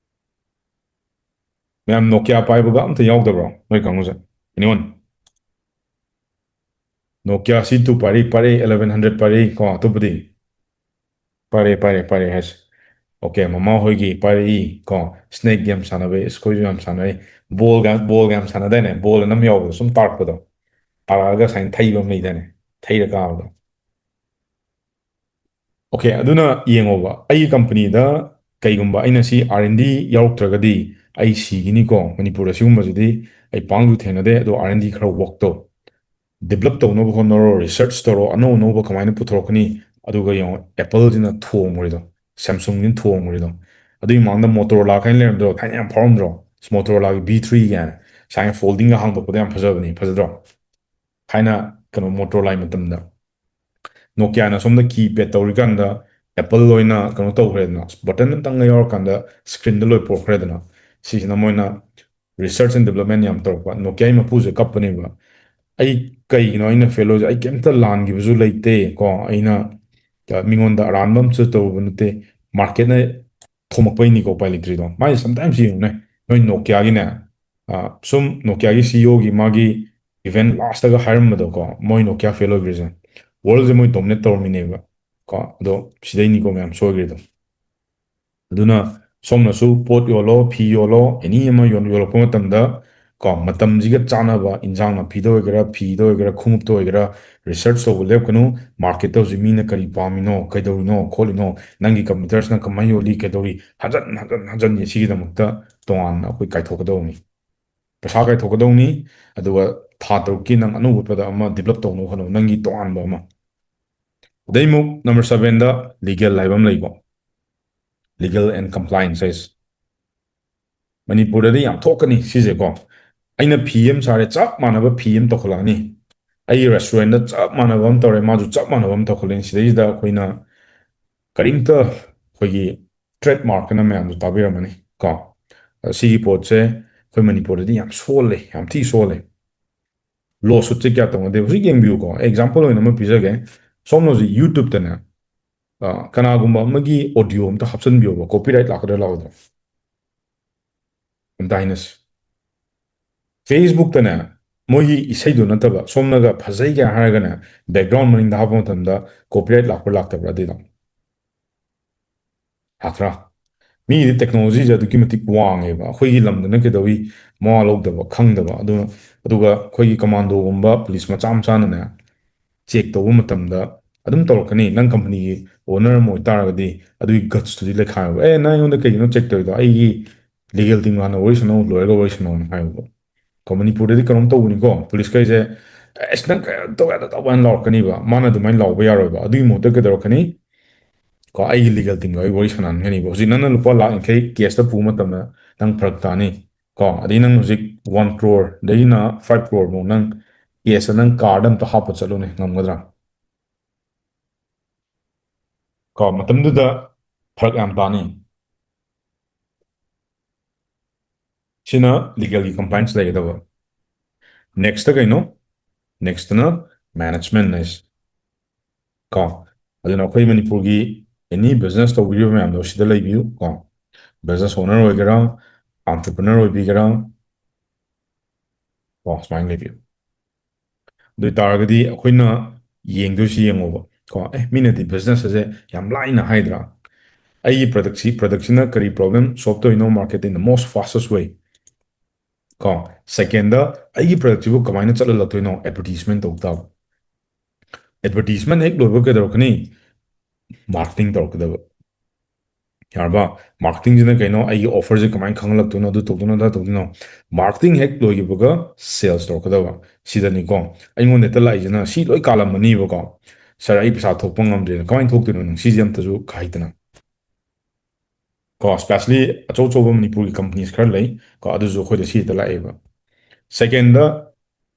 ꯃꯌꯥꯝ Nokia ꯄꯥꯏꯕꯒ ꯑꯝꯇ ꯌꯥꯎꯗꯕ꯭ꯔꯣ ꯅꯣꯏ ꯀꯥꯡꯕꯨꯁꯦ? Anyone? Nokia C two ꯄꯥꯏꯔꯤ, ꯄꯥꯏꯔꯤ, eleven hundred ꯄꯥꯏꯔꯤ ꯀꯣ, ꯑꯇꯣꯞꯄꯗꯤ? ꯄꯥꯏꯔꯦ, ꯄꯥꯏꯔꯦ, ꯄꯥꯏꯔꯦ ꯍꯥꯏꯁꯦ꯫ Okay, ꯃꯃꯥ ꯍꯣꯏꯒꯤ ꯄꯥꯏꯔꯛꯏ ꯀꯣ, snake game ꯁꯥꯟꯅꯕꯩ, ꯑꯁ, ꯑꯩꯈꯣꯏꯁꯨ ꯌꯥꯝ ꯁꯥꯟꯅꯔꯛꯏ꯫ Ball ꯒ, ball ꯒ ꯌꯥꯝ ꯁꯥꯟꯅꯗꯥꯏꯅꯦ? Ball ꯑꯅ ꯑꯃ ꯌꯥꯎꯕꯗꯣ, ꯁꯨꯝ ꯇꯥꯔꯛꯄꯗꯣ, ꯇꯥꯔꯛꯑꯒ ꯁꯨꯃꯥꯏꯅ ꯊꯩꯕ ꯑꯃ ꯂꯩꯗꯥꯏꯅꯦ? ꯊꯩꯔ ꯀꯥꯕꯗꯣ꯫ Okay, ꯑꯗꯨꯅ ꯌꯦꯡꯉꯣꯕ, ꯑꯩꯒꯤ company ꯗ ꯀꯩꯒꯨꯝꯕ ꯑꯩꯅ ꯁꯤ R and D ꯌꯥꯎꯔꯛꯇ꯭ꯔꯒꯗꯤ ꯑꯩ ꯁꯤꯒꯤꯅꯤꯀꯣ꯫ ꯃꯅꯤꯄꯨꯔꯗ ꯁꯤꯒꯨꯝꯕꯁꯤꯗꯤ ꯑꯩ ꯄꯥꯡꯁꯨ ꯊꯦꯡꯅꯗꯦ, ꯑꯗꯣ R and D ꯈꯔ work ꯇꯧ꯫ Develop ꯇꯧꯅꯕ ꯍꯣꯠꯅꯔꯣ, research ꯇꯧꯔꯣ, ꯑꯅꯧ ꯑꯅꯧꯕ ꯀꯃꯥꯏꯅ ꯄꯨꯊꯣꯔꯛꯀꯅꯤ꯫ ꯑꯗꯨꯒ ꯌꯦꯡꯉꯣ, Apple ꯁꯤꯅ ꯊꯣꯡꯈ꯭ꯔꯤꯗꯣ, Samsung ꯁꯤꯅ ꯊꯣꯡꯈ꯭ꯔꯤꯗꯣ꯫ ꯑꯗꯨꯒꯤ ꯃꯃꯥꯡꯗ Motorola ꯀꯥꯏꯅ ꯂꯩꯔꯝꯗ꯭ꯔꯣ? ꯊꯥꯏꯅ ꯌꯥꯝ ꯐꯥꯎꯔꯝꯗ꯭ꯔꯣ? Motorola ꯒꯤ V three ꯀꯥꯏꯅ, ꯁꯨꯃꯥꯏꯅ folding ꯒ ꯍꯥꯡꯗꯣꯛꯄꯗ ꯌꯥꯝ ꯐꯖꯕꯅꯤ, ꯐꯖꯗ꯭ꯔꯣ? ꯊꯥꯏꯅ ꯀꯩꯅꯣ, Motorola ꯒꯤ ꯃꯇꯝꯗ꯫ Nokia ꯅ ꯁꯣꯝꯗ keypad ꯇꯧꯔꯤꯀꯥꯟꯗ Apple ꯑꯣꯏꯅ ꯀꯩꯅꯣ ꯇꯧꯈ꯭ꯔꯦꯗꯅ, button ꯑꯝꯇꯪꯒ ꯌꯥꯎꯔꯀꯥꯟꯗ screen ꯗ ꯂꯣꯏ ꯄꯣꯛꯈ꯭ꯔꯦꯗꯅ꯫ ꯁꯤꯁꯤꯅ ꯃꯣꯏꯅ research and development ꯌꯥꯝ ꯇꯧꯔꯛꯄ꯫ Nokia ꯒꯤ ꯃꯄꯨꯁꯦ ꯀꯞꯄꯅꯦꯕ, "ꯑꯩ ꯀꯩꯒꯤꯅꯣ ꯑꯩꯅ fail ꯑꯣꯏꯁꯦ? ꯑꯩ ꯀꯩꯝꯇ ꯂꯥꯟꯈꯤꯕꯁꯨ ꯂꯩꯇꯦ ꯀꯣ, ꯑꯩꯅ, ꯑ, ꯃꯤꯉꯣꯟꯗ ꯑꯔꯥꯟꯕ ꯑꯃꯁꯨ ꯇꯧꯔꯨꯕ ꯅꯠꯇꯦ, market ꯅ ꯊꯣꯝꯃꯛꯄꯩꯅꯤꯀꯣ ꯎꯄꯥꯏ ꯂꯩꯇ꯭ꯔꯤꯗꯣ꯫" ꯃꯥꯏ sometimes ꯌꯦꯡꯉꯨꯅꯦ, ꯅꯣꯏ Nokia ꯒꯤꯅꯦ, ꯑ, ꯁꯨꯝ Nokia ꯒꯤ C E O ꯒꯤ ꯃꯥꯒꯤ event last ꯇꯒ ꯍꯥꯏꯔꯝꯕꯗꯣꯀꯣ, ꯃꯣꯏ Nokia fail ꯑꯣꯏꯈ꯭ꯔꯤꯁꯦ꯫ World ꯁꯦ ꯃꯣꯏ dominate ꯇꯧꯔꯝꯃꯤꯅꯦꯕ ꯀꯣ, ꯑꯗꯣ ꯁꯤꯗꯩꯅꯤꯀꯣ ꯃꯌꯥꯝ ꯁꯣꯏꯈ꯭ꯔꯤꯗꯣ꯫ ꯑꯗꯨꯅ ꯁꯣꯝꯅꯁꯨ ꯄꯣꯠ ꯌꯣꯜꯂꯣ, ꯐꯤ ꯌꯣꯜꯂꯣ, any ꯑꯃ ꯌꯣꯟ-, ꯌꯣꯜꯂꯛꯄ ꯃꯇꯝꯗ ꯀꯣ, ꯃꯇꯝꯁꯤꯒ ꯆꯥꯟꯅꯕ ꯏꯟꯖꯥꯡ ꯅꯥꯄꯤꯗ ꯑꯣꯏꯒꯦꯔꯥ, ꯐꯤꯗ ꯑꯣꯏꯒꯦꯔꯥ, ꯈꯣꯡꯎꯞꯇ ꯑꯣꯏꯒꯦꯔꯥ, research ꯇꯧꯕ ꯂꯦꯞꯀꯅꯨ꯫ Market ꯇ ꯍꯧꯖꯤꯛ ꯃꯤꯅ ꯀꯔꯤ ꯄꯥꯝꯃꯤꯅꯣ, ꯀꯩꯗꯧꯔꯤꯅꯣ, ꯈꯣꯠꯂꯤꯅꯣ, ꯅꯪꯒꯤ competitor ꯁꯤꯅ ꯀꯃꯥꯏꯅ ꯌꯣꯜꯂꯤ, ꯀꯩꯗꯧꯔꯤ, ꯍꯟꯖꯟ ꯍꯟꯖꯟ ꯍꯟꯖꯟ ꯁꯤꯒꯤꯗꯃꯛꯇ ꯇꯣꯉꯥꯟꯅ ꯑꯩꯈꯣꯏ ꯀꯥꯏꯊꯣꯛꯀꯗꯧꯕꯅꯤ꯫ ꯄꯩꯁꯥ ꯀꯥꯏꯊꯣꯛꯀꯗꯧꯅꯤ꯫ ꯑꯗꯨꯒ ꯊꯥ ꯇꯔꯨꯛꯀꯤ ꯅꯪ ꯑꯅꯧꯕ product ꯑꯃ develop ꯇꯧꯅꯕ ꯍꯣꯠꯅꯧ, ꯅꯪꯒꯤ ꯇꯣꯉꯥꯟꯕ ꯑꯃ꯫ ꯑꯗꯩ ꯑꯃꯨꯛ number seven ꯗ legal ꯍꯥꯏꯕ ꯑꯃ ꯂꯩꯀꯣ, legal and compliance ꯍꯥꯏꯁꯦ꯫ ꯃꯅꯤꯄꯨꯔꯗꯗꯤ ꯌꯥꯝ ꯊꯣꯛꯀꯅꯤ ꯁꯤꯁꯦꯀꯣ꯫ ꯑꯩꯅ ꯐꯤ ꯑꯃ ꯁꯥꯔꯦ, ꯆꯞ ꯃꯥꯟꯅꯕ ꯐꯤ ꯑꯃ ꯇꯧꯈꯠꯂꯛꯑꯅꯤ꯫ ꯑꯩꯒꯤ restaurantꯗ ꯆꯞ ꯃꯥꯟꯅꯕ ꯑꯃ ꯇꯧꯔꯦ, ꯃꯥꯁꯨ ꯆꯞ ꯃꯥꯟꯅꯕ ꯑꯃ ꯇꯧꯈꯠꯂꯛꯑꯅꯤ꯫ ꯁꯤꯗꯩꯁꯤꯗ ꯑꯩꯈꯣꯏꯅ ꯀꯔꯤꯝꯇ ꯑꯩꯈꯣꯏꯒꯤ trademark ꯍꯥꯏꯅ ꯃꯌꯥꯝꯁꯨ ꯇꯥꯕꯤꯔꯝꯃꯅꯤ ꯀꯣ꯫ ꯁꯤꯒꯤ ꯄꯣꯠꯁꯦ ꯑꯩꯈꯣꯏ ꯃꯅꯤꯄꯨꯔꯗꯗꯤ ꯌꯥꯝ ꯁꯣꯜꯂꯦ, ꯌꯥꯝ ꯊꯤ ꯁꯣꯜꯂꯦ꯫ Lawsuitꯁꯦ ꯀꯌꯥ ꯇꯧꯅꯗꯦ꯫ ꯍꯧꯖꯤꯛ ꯌꯦꯡꯕꯤꯌꯨꯀꯣ, example ꯑꯣꯏꯅ ꯑꯃ ꯄꯤꯖꯒꯦ꯫ ꯁꯣꯝꯅ ꯍꯧꯖꯤꯛ YouTubeꯇꯅꯦ, ꯑ, ꯀꯅꯥꯒꯨꯝꯕ ꯑꯃꯒꯤ audio ꯑꯝꯇ ꯍꯥꯞꯆꯤꯟꯕꯤꯌꯣꯕ, copyright ꯂꯥꯛꯀꯗ꯭ꯔꯥ ꯂꯥꯛꯑꯣꯏꯗ꯭ꯔꯥ? ꯑꯝꯇ ꯍꯥꯏꯅꯁꯤ꯫ Facebookꯇꯅꯦ, ꯃꯣꯏꯒꯤ ꯏꯁꯩꯗꯣ ꯅꯠꯇꯕ, ꯁꯣꯝꯅꯒ ꯐꯖꯩꯒ ꯍꯥꯏꯔꯒꯅꯦ, background ꯃꯅꯤꯡꯗ ꯍꯥꯞꯄ ꯃꯇꯝꯗ copyright ꯂꯥꯛꯄ꯭ꯔꯥ ꯂꯥꯛꯇꯕ꯭ꯔꯥ ꯑꯗꯨꯏꯗꯣ? ꯂꯥꯛꯇ꯭ꯔꯥ? ꯃꯤꯒꯤꯗꯤ technologyꯁꯦ ꯑꯗꯨꯛꯀꯤ ꯃꯇꯤꯛ ꯋꯥꯡꯉꯦꯕ, ꯑꯩꯈꯣꯏꯒꯤ ꯂꯝꯗꯅ ꯀꯩꯗꯧꯏ ꯃꯋꯥ ꯂꯧꯗꯕ, ꯈꯪꯗꯕ꯫ ꯑꯗꯨꯅ, ꯑꯗꯨꯒ ꯑꯩꯈꯣꯏꯒꯤ commandoꯒꯨꯝꯕ police ꯃꯆꯥ ꯃꯆꯥꯅꯅꯦ, check ꯇꯧꯕ ꯃꯇꯝꯗ ꯑꯗꯨꯝ ꯇꯧꯔꯛꯀꯅꯤ꯫ ꯅꯪ companyꯒꯤ owner ꯑꯃ ꯑꯣꯏꯇꯥꯔꯒꯗꯤ ꯑꯗꯨꯒꯤ gutsꯇꯨꯗꯤ ꯂꯩꯈꯥꯏꯌꯣꯕ꯫ "ꯑꯦ, ꯅꯪ ꯑꯩꯉꯣꯟꯗ ꯀꯩꯒꯤꯅꯣ check ꯇꯧꯔꯤꯗꯣ? ꯑꯩꯒꯤ legal team ꯍꯥꯟꯅ ꯋꯥꯔꯤ ꯁꯥꯟꯅꯧ, ꯂꯣꯏꯔꯒ ꯋꯥꯔꯤ ꯁꯥꯟꯅꯧꯅ" ꯍꯥꯏꯌꯣꯕ꯫ ꯀꯣ, ꯃꯅꯤꯄꯨꯔꯗꯗꯤ ꯀꯩꯅꯣꯝ ꯇꯧꯕꯅꯤꯀꯣ, policeꯈꯩꯁꯦ, "ꯑꯁ, ꯅꯪ ꯀꯩꯅꯣ ꯇꯧꯕ ꯌꯥꯗ ꯇꯧꯕ" ꯍꯥꯏꯅ ꯂꯥꯎꯔꯛꯀꯅꯤꯕ꯫ ꯃꯥꯅ ꯑꯗꯨꯃꯥꯏꯅ ꯂꯥꯎꯕ ꯌꯥꯔꯣꯏꯕ꯫ ꯑꯗꯨꯒꯤ ꯃꯍꯨꯠꯇ ꯀꯩꯗꯧꯔꯛꯀꯅꯤ? ꯀꯣ, ꯑꯩꯒꯤ legal teamꯒ ꯑꯩ ꯋꯥꯔꯤ ꯁꯥꯟꯅꯍꯟꯒꯅꯤꯕ꯫ ꯍꯧꯖꯤꯛ ꯅꯪꯅ ꯂꯨꯄꯥ ꯂꯥꯛ ꯌꯥꯡꯈꯩ caseꯇ ꯄꯨꯕ ꯃꯇꯝꯗ ꯅꯪ ꯐꯔꯛ ꯇꯥꯅꯤ꯫ ꯀꯣ, ꯑꯗꯩ ꯅꯪ ꯍꯧꯖꯤꯛ one croreꯗꯒꯤꯅ five crore ꯐꯥꯎ ꯅꯪ caseꯇ ꯅꯪ card ꯑꯝꯇ ꯍꯥꯞꯄ ꯆꯠꯂꯨꯅꯦ, ꯉꯝꯒꯗ꯭ꯔꯥ? ꯀꯣ, ꯃꯇꯝꯗꯨꯗ ꯐꯔꯛ ꯌꯥꯝ ꯇꯥꯅꯤ꯫ ꯁꯤꯅ legalꯒꯤ compliance ꯂꯩꯒꯗꯕ꯫ Nextꯇ ꯀꯩꯅꯣ? Nextꯇꯅ management ꯍꯥꯏꯁꯦ꯫ ꯀꯣ, ꯑꯗꯨꯅ ꯑꯩꯈꯣꯏ ꯃꯅꯤꯄꯨꯔꯒꯤ any business ꯇꯧꯕꯤꯔꯤꯕ ꯃꯌꯥꯝꯗꯣ ꯁꯤꯗ ꯂꯩꯕꯤꯌꯨ ꯀꯣ꯫ Business owner ꯑꯣꯏꯒꯦꯔꯥ, entrepreneur ꯑꯣꯏꯕꯤꯒꯦꯔꯥ, ꯀꯣ, ꯁꯨꯃꯥꯏꯅ ꯂꯩꯕꯤꯌꯨ꯫ ꯑꯗꯨ ꯑꯣꯏ ꯇꯥꯔꯒꯗꯤ ꯑꯩꯈꯣꯏꯅ ꯌꯦꯡꯗꯣꯏꯁꯤ ꯌꯦꯡꯉꯣꯕ ꯀꯣ, ꯑꯦ, ꯃꯤꯅꯗꯤ business ꯑꯁꯦ ꯌꯥꯝ ꯂꯥꯏꯅ ꯍꯥꯏꯗ꯭ꯔꯥ? ꯑꯩꯒꯤ productꯁꯤ, productꯁꯤꯅ ꯀꯔꯤ problem solve ꯇꯧꯔꯤꯅꯣ market in the most fastest way? ꯀꯣ, secondꯗ ꯑꯩꯒꯤ productꯁꯤꯕꯨ ꯀꯃꯥꯏꯅ ꯆꯠꯍꯜꯂꯛꯇꯣꯏꯅꯣ? Advertisement ꯇꯧ ꯇꯥꯕ꯫ Advertisement ꯍꯦꯛ ꯂꯣꯏꯕ ꯀꯩꯗꯧꯔꯛꯀꯅꯤ? Marketing ꯇꯧꯔꯛꯀꯗꯕ꯫ ꯌꯥꯔꯕ? Marketingꯁꯤꯅ ꯀꯩꯅꯣ? ꯑꯩꯒꯤ offerꯁꯦ ꯀꯃꯥꯏꯅ ꯈꯪꯍꯜꯂꯛꯇꯣꯏꯅꯣ? ꯑꯗꯨ ꯇꯧꯗꯣꯏꯅꯣ, ꯑꯗꯥ ꯇꯧꯗꯣꯏꯅꯣ? Marketing ꯍꯦꯛ ꯂꯣꯏꯈꯤꯕꯒ sales ꯇꯧꯔꯛꯀꯗꯕ꯫ ꯁꯤꯗꯅꯤꯀꯣ ꯑꯩꯉꯣꯟꯗ ꯍꯦꯛꯇ ꯂꯥꯛꯏꯁꯤꯅ꯫ ꯁꯤ ꯂꯣꯏ ꯀꯥꯜꯂꯝꯃꯅꯤꯕꯀꯣ꯫ "Sir, ꯑꯩ ꯄꯩꯁꯥ ꯊꯣꯛꯄ ꯉꯝꯗ꯭ꯔꯦꯅ"꯫ ꯀꯃꯥꯏꯅ ꯊꯣꯛꯇꯣꯏꯅꯣ ꯅꯪ? ꯁꯤꯁꯦ ꯑꯝꯇꯁꯨ ꯍꯩꯇꯅ꯫ ꯀꯣ, especially ꯑꯆꯧ ꯑꯆꯧꯕ ꯃꯅꯤꯄꯨꯔꯒꯤ companies ꯈꯔ ꯂꯩ ꯀꯣ, ꯑꯗꯨꯁꯨ ꯑꯩꯈꯣꯏꯗ ꯁꯤꯗ ꯂꯥꯛꯑꯦꯕ꯫ Second,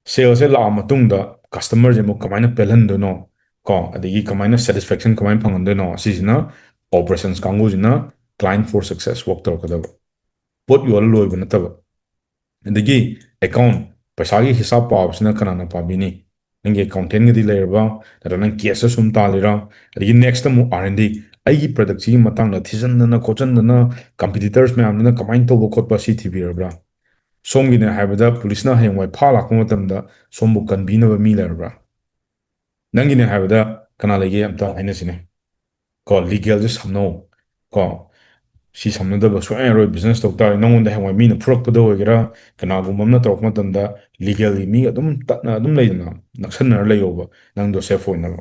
sales ꯁꯦ ꯂꯥꯛꯑ ꯃꯇꯨꯡꯗ customer ꯁꯦ ꯑꯃꯨꯛ ꯀꯃꯥꯏꯅ ꯄꯦꯜꯍꯟꯗꯣꯏꯅꯣ, ꯀꯣ, ꯑꯗꯒꯤ ꯀꯃꯥꯏꯅ satisfaction ꯀꯃꯥꯏꯅ ꯐꯪꯍꯟꯗꯣꯏꯅꯣ, ꯑꯁꯤꯁꯤꯅ operations ꯀꯥꯡꯕꯨꯁꯤꯅ client for success work ꯇꯧꯔꯛꯀꯗꯕ꯫ ꯄꯣꯠ ꯌꯣꯜꯂ ꯂꯣꯏꯕ ꯅꯠꯇꯕ꯫ ꯑꯗꯒꯤ account, ꯄꯩꯁꯥꯒꯤ ꯍꯤꯁꯥꯞ ꯄꯥꯕꯁꯤꯅ ꯀꯅꯥꯅ ꯄꯥꯕꯤꯅꯤ? ꯅꯪꯒꯤ accountant ꯒꯗꯤ ꯂꯩꯔꯕ꯭ꯔꯥ? ꯅꯠꯇ꯭ꯔꯒ ꯅꯪ cash ꯇ ꯁꯨꯝ ꯇꯥꯜꯂꯤꯔꯥ? ꯑꯗꯒꯤ next ꯑꯃꯨꯛ R and D, ꯑꯩꯒꯤ product ꯁꯤꯒꯤ ꯃꯇꯥꯡꯗ ꯊꯤꯖꯤꯟꯗꯅ ꯈꯣꯠꯆꯤꯟꯗꯅ competitors ꯃꯌꯥꯝꯗꯨꯅ ꯀꯃꯥꯏꯅ ꯇꯧꯕ ꯈꯣꯠꯄ ꯁꯤ ꯊꯤꯕꯤꯔꯕ꯭ꯔꯥ? ꯁꯣꯝꯒꯤꯅꯦ ꯍꯥꯏꯕꯗ ꯄꯨꯂꯤꯁꯅ ꯍꯌꯦꯡꯋꯥꯏ ꯐꯥ ꯂꯥꯛꯄ ꯃꯇꯝꯗ ꯁꯣꯝꯕꯨ ꯀꯟꯕꯤꯅꯕ ꯃꯤ ꯂꯩꯔꯕ꯭ꯔꯥ? ꯅꯪꯒꯤꯅꯦ ꯍꯥꯏꯕꯗ ꯀꯅꯥ ꯂꯩꯒꯦ ꯑꯝꯇ ꯍꯥꯏꯅꯁꯤꯅꯦ꯫ ꯀꯣ, legal ꯁꯦ ꯁꯝꯅꯧ꯫ ꯀꯣ, ꯁꯤ ꯁꯝꯅꯗꯕ ꯁꯨꯡꯌꯥ ꯌꯥꯔꯣꯏ꯫ Business ꯇꯧ ꯇꯥꯔꯦ, ꯅꯪꯉꯣꯟꯗ ꯍꯌꯦꯡꯋꯥꯏ ꯃꯤꯅ ꯐꯨꯔꯛꯄꯗ ꯑꯣꯏꯒꯦꯔꯥ, ꯀꯅꯥꯒꯨꯝꯕ ꯑꯃꯅ ꯇꯧꯔꯛꯄ ꯃꯇꯝꯗ legal ꯒꯤ ꯃꯤ ꯑꯗꯨꯝ ꯇꯠꯅ ꯑꯗꯨꯝ ꯂꯩꯗꯅ, ꯅꯛꯁꯟꯅꯔ ꯂꯩꯌꯣꯕ, ꯅꯪꯗꯣ safe ꯑꯣꯏꯅꯕ꯫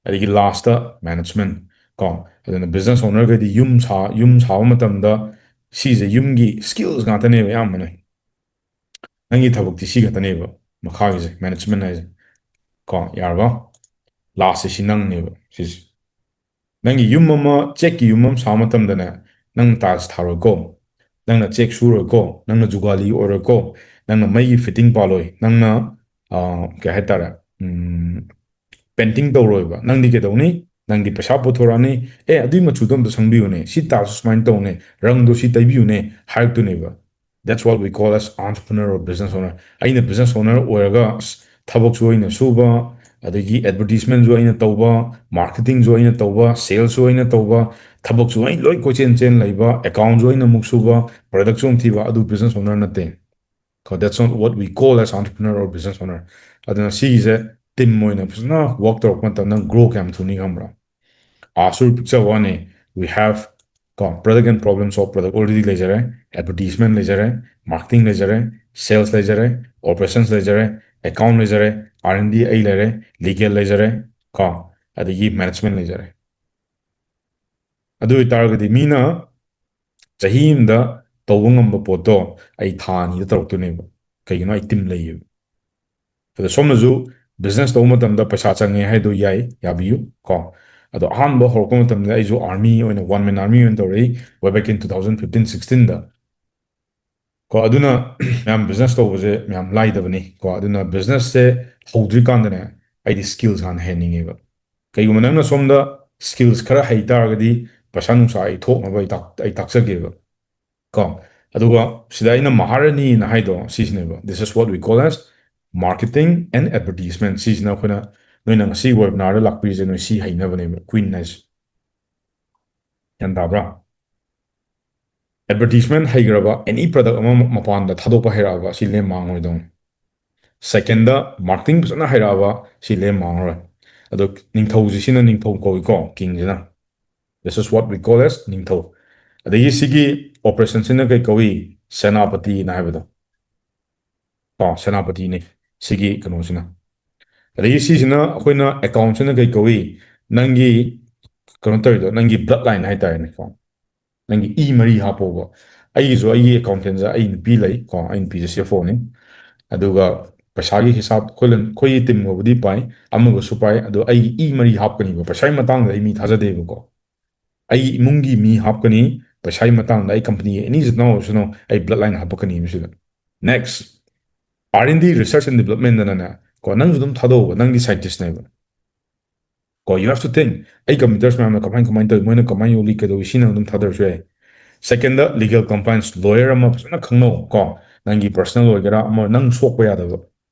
ꯑꯗꯒꯤ last ꯇ management꯫ ꯀꯣ, ꯑꯗꯨꯅ business owner ꯈꯩꯗꯤ ꯌꯨꯝ ꯁꯥ-, ꯌꯨꯝ ꯁꯥꯕ ꯃꯇꯝꯗ ꯁꯤꯁꯦ ꯌꯨꯝꯒꯤ skills ꯉꯥꯛꯇꯅꯦꯕ ꯑꯌꯥꯝꯕꯅ꯫ ꯅꯪꯒꯤ ꯊꯕꯛꯇꯤ ꯁꯤ ꯈꯛꯇꯅꯦꯕ, ꯃꯈꯥꯒꯤꯁꯦ, management ꯍꯥꯏꯁꯦ꯫ ꯀꯣ, ꯌꯥꯔꯕ? Last ꯁꯦ ꯁꯤ ꯅꯪꯅꯦꯕ ꯁꯤꯁꯦ꯫ ꯅꯪꯒꯤ ꯌꯨꯝ ꯑꯃ, ꯆꯦꯛꯀꯤ ꯌꯨꯝ ꯑꯃ ꯁꯥꯕ ꯃꯇꯝꯗꯅꯦ, ꯅꯪ tiles ꯊꯥꯔꯣꯏꯀꯣ, ꯅꯪꯅ ꯆꯦꯛ ꯁꯨꯔꯣꯏꯀꯣ, ꯅꯪꯅ ꯖꯨꯒꯥꯂꯤ ꯑꯣꯏꯔꯣꯏꯀꯣ, ꯅꯪꯅ ꯃꯩꯒꯤ fitting ꯄꯥꯜꯂꯣꯏ, ꯅꯪꯅ, ꯑ, ꯀꯩ ꯍꯥꯏꯇꯥꯔꯦ, ꯎꯝ, painting ꯇꯧꯔꯣꯏꯕ꯫ ꯅꯪꯗꯤ ꯀꯩꯗꯧꯅꯤ? ꯅꯪꯗꯤ ꯄꯩꯁꯥ ꯄꯨꯊꯣꯔꯛꯑꯅꯤ, "ꯑꯦ, ꯑꯗꯨꯏ ꯃꯆꯨꯗꯣ ꯑꯝꯇ ꯁꯪꯕꯤꯌꯨꯅꯦ, ꯁꯤ tiles ꯁꯨ ꯁꯨꯃꯥꯏꯅ ꯇꯧꯅꯦ, ꯔꯪꯗꯣ ꯁꯤ ꯇꯩꯕꯤꯌꯨꯅꯦ" ꯍꯥꯏꯔꯛꯇꯣꯏꯅꯦꯕ꯫ That's what we call as entrepreneur or business owner. ꯑꯩꯅ business owner ꯑꯣꯏꯔꯒ, ꯑꯁ, ꯊꯕꯛꯁꯨ ꯑꯩꯅ ꯁꯨꯕ, ꯑꯗꯒꯤ advertisement ꯁꯨ ꯑꯩꯅ ꯇꯧꯕ, marketing ꯁꯨ ꯑꯩꯅ ꯇꯧꯕ, sales ꯁꯨ ꯑꯩꯅ ꯇꯧꯕ, ꯊꯕꯛꯁꯨ ꯑꯩ ꯂꯣꯏ ꯀꯣꯏꯆꯦꯟ ꯆꯦꯟ ꯂꯩꯕ, account ꯁꯨ ꯑꯩꯅ ꯑꯃꯨꯛ ꯁꯨꯕ, product ꯁꯨ ꯑꯃꯨꯛ ꯊꯤꯕ, ꯑꯗꯨ business owner ꯅꯠꯇꯦ꯫ ꯀꯣ, that's not what we call as entrepreneur or business owner. ꯑꯗꯨꯅ ꯁꯤꯒꯤꯁꯦ team ꯑꯣꯏꯅ ꯐꯖꯅ work ꯇꯧꯔꯛꯄ ꯃꯇꯝꯗ grow ꯀꯌꯥꯝ ꯊꯨꯅꯤ ꯈꯪꯕ꯭ꯔꯥ? ꯑꯥꯁꯨ ꯄꯤꯛꯆꯕ ꯋꯥꯅꯤ, we have, ꯀꯣ, product and problem solve, product already ꯂꯩꯖꯔꯦ, advertisement ꯂꯩꯖꯔꯦ, marketing ꯂꯩꯖꯔꯦ, sales ꯂꯩꯖꯔꯦ, operations ꯂꯩꯖꯔꯦ, account ꯂꯩꯖꯔꯦ, R and D ꯑꯩ ꯂꯩꯔꯦ, legal ꯂꯩꯖꯔꯦ, ꯀꯣ, ꯑꯗꯒꯤ management ꯂꯩꯖꯔꯦ꯫ ꯑꯗꯨ ꯑꯣꯏꯇꯥꯔꯒꯗꯤ ꯃꯤꯅ ꯆꯍꯤ ꯑꯃꯗ ꯇꯧꯕ ꯉꯝꯕ ꯄꯣꯠꯇꯣ ꯑꯩ ꯊꯥ ꯑꯅꯤꯗ ꯇꯧꯔꯛꯇꯣꯏꯅꯦꯕ꯫ ꯀꯩꯒꯤꯅꯣ? ꯑꯩ team ꯂꯩꯌꯦꯕ꯫ ꯑꯗ ꯁꯣꯝꯅꯁꯨ business ꯇꯧꯕ ꯃꯇꯝꯗ ꯄꯩꯁꯥ ꯆꯪꯉꯦ ꯍꯥꯏꯗꯣ ꯌꯥꯏ, ꯌꯥꯕꯤꯌꯨ ꯀꯣ꯫ ꯑꯗꯣ ꯑꯍꯥꯟꯕ ꯍꯧꯔꯛꯄ ꯃꯇꯝꯗ ꯑꯩꯁꯨ army ꯑꯣꯏꯅ, one man army ꯑꯣꯏꯅ ꯇꯧꯔꯛꯏ, way back in two thousand fifteen sixteen ꯗ꯫ ꯀꯣ ꯑꯗꯨꯅ ꯃꯌꯥꯝ business ꯇꯧꯕꯁꯦ ꯃꯌꯥꯝ ꯂꯥꯏꯗꯕꯅꯤ꯫ ꯀꯣ ꯑꯗꯨꯅ business ꯁꯦ ꯍꯧꯗ꯭ꯔꯤꯀꯥꯟꯗꯅꯦ ꯑꯩꯗꯤ skills ꯍꯥꯟꯅ ꯍꯩꯍꯟꯅꯤꯡꯉꯦꯕ꯫ ꯀꯩꯒꯨꯝꯕ ꯅꯪꯅ ꯁꯣꯝꯗ skills ꯈꯔ ꯍꯩ ꯇꯥꯔꯒꯗꯤ ꯄꯩꯁꯥ ꯅꯨꯡꯁꯥ ꯑꯩ ꯊꯣꯛꯅꯕ ꯑꯩ ꯇꯥꯛ- ꯑꯩ ꯇꯥꯛꯆꯒꯦꯕ꯫ ꯀꯣ ꯑꯗꯨꯒ ꯁꯤꯗ ꯑꯩꯅ ꯃꯍꯥꯔꯥꯅꯤꯅ ꯍꯥꯏꯗꯣ ꯁꯤꯁꯤꯅꯦꯕ, this is what we call as marketing and advertisement꯫ ꯁꯤꯁꯤꯅ ꯑꯩꯈꯣꯏꯅ, ꯅꯣꯏꯅ ꯉꯁꯤ webinarꯗ ꯂꯥꯛꯄꯤꯔꯤꯁꯦ ꯅꯣꯏ ꯁꯤ ꯍꯩꯅꯕꯅꯦꯕ, queen ꯍꯥꯏꯁꯦ꯫ ꯒ꯭ꯌꯥꯟ ꯇꯥꯕ꯭ꯔꯥ? Advertisement ꯍꯩꯈ꯭ꯔꯕ, any product ꯑꯃ ꯃꯄꯥꯟꯗ ꯊꯥꯗꯣꯛꯄ ꯍꯩꯔꯛꯑꯕ, ꯁꯤ ꯂꯦꯝ ꯃꯥꯡꯉꯣꯏꯗꯧꯅꯤ꯫ Secondꯗ marketing ꯐꯖꯅ ꯍꯩꯔꯛꯑꯕ, ꯁꯤ ꯂꯦꯝ ꯃꯥꯡꯉꯔꯣꯏ꯫ ꯑꯗꯣ ꯅꯤꯡꯊꯧꯁꯦ, ꯁꯤꯅ ꯅꯤꯡꯊꯧ ꯀꯧꯏꯀꯣ, kingꯁꯤꯅ꯫ This is what we call as ꯅꯤꯡꯊꯧ꯫ ꯑꯗꯒꯤ ꯁꯤꯒꯤ operationꯁꯤꯅ ꯀꯩ ꯀꯧꯏ? ꯁꯦꯅꯥꯄꯇꯤꯅ ꯍꯥꯏꯕꯗꯣ꯫ ꯀꯣ ꯁꯦꯅꯥꯄꯇꯤꯅꯤ ꯁꯤꯒꯤ ꯀꯩꯅꯣꯁꯤꯅ꯫ ꯑꯗꯒꯤ ꯁꯤꯁꯤꯅ ꯑꯩꯈꯣꯏꯅ, accountꯁꯤꯅ ꯀꯩ ꯀꯧꯏ? ꯅꯪꯒꯤ ꯀꯩꯅꯣ ꯇꯧꯔꯤꯗꯣ, ꯅꯪꯒꯤ blood line ꯍꯥꯏꯇꯥꯔꯦꯅꯦꯀꯣ, ꯅꯪꯒꯤ ꯏ ꯃꯔꯤ ꯍꯥꯞꯄꯣꯕ꯫ ꯑꯩꯒꯤꯁꯨ ꯑꯩꯒꯤ accountantꯁꯦ ꯑꯩ ꯅꯨꯄꯤ ꯂꯩ ꯀꯣ, ꯑꯩ ꯅꯨꯄꯤꯁꯦ CFOꯅꯤ꯫ ꯑꯗꯨꯒ ꯄꯩꯁꯥꯒꯤ ꯍꯤꯁꯥꯞ ꯑꯩꯈꯣꯏ ꯂꯣꯏ-, ꯑꯩꯈꯣꯏꯒꯤ teamꯒꯕꯨꯗꯤ ꯄꯥꯏ, ꯑꯃꯒꯁꯨ ꯄꯥꯏ, ꯑꯗꯣ ꯑꯩꯒꯤ ꯏ ꯃꯔꯤ ꯍꯥꯞꯀꯅꯤꯕ꯫ ꯄꯩꯁꯥꯒꯤ ꯃꯇꯥꯡꯗ ꯑꯩ ꯃꯤ ꯊꯥꯖꯗꯦꯕꯀꯣ꯫ ꯑꯩ ꯏꯃꯨꯡꯒꯤ ꯃꯤ ꯍꯥꯞꯀꯅꯤ, ꯄꯩꯁꯥꯒꯤ ꯃꯇꯥꯡꯗ ꯑꯩ companyꯒꯤ any ꯖꯠꯅ ꯑꯣꯏꯔꯁꯅꯨ, ꯑꯩ blood line ꯍꯥꯞꯄꯛꯀꯅꯤ ꯃꯁꯤꯗ꯫ Next, R and D, research and developmentꯇꯅꯅꯦ ꯀꯣ, ꯅꯪꯁꯨ ꯑꯗꯨꯝ ꯊꯥꯗꯣꯛꯑꯣꯕ, ꯅꯪꯗꯤ scientistꯅꯦꯕ꯫ ꯀꯣ you have to think, ꯑꯩ competitors ꯃꯌꯥꯝꯅ ꯀꯃꯥꯏ ꯀꯃꯥꯏꯅ ꯇꯧꯏ, ꯃꯣꯏꯅ ꯀꯃꯥꯏꯅ ꯌꯣꯜꯂꯤ, ꯀꯩꯗꯧꯏ, ꯁꯤ ꯅꯪ ꯑꯗꯨꯝ ꯊꯥꯗꯔꯁꯨ ꯌꯥꯏ꯫ Secondꯗ legal compliance, lawyer ꯑꯃ ꯐꯖꯅ ꯈꯪꯅꯧ ꯀꯣ, ꯅꯪꯒꯤ personal ꯑꯣꯏꯒꯦꯔꯥ ꯑꯃ, ꯅꯪ ꯁꯣꯛꯄ ꯌꯥꯗꯕ,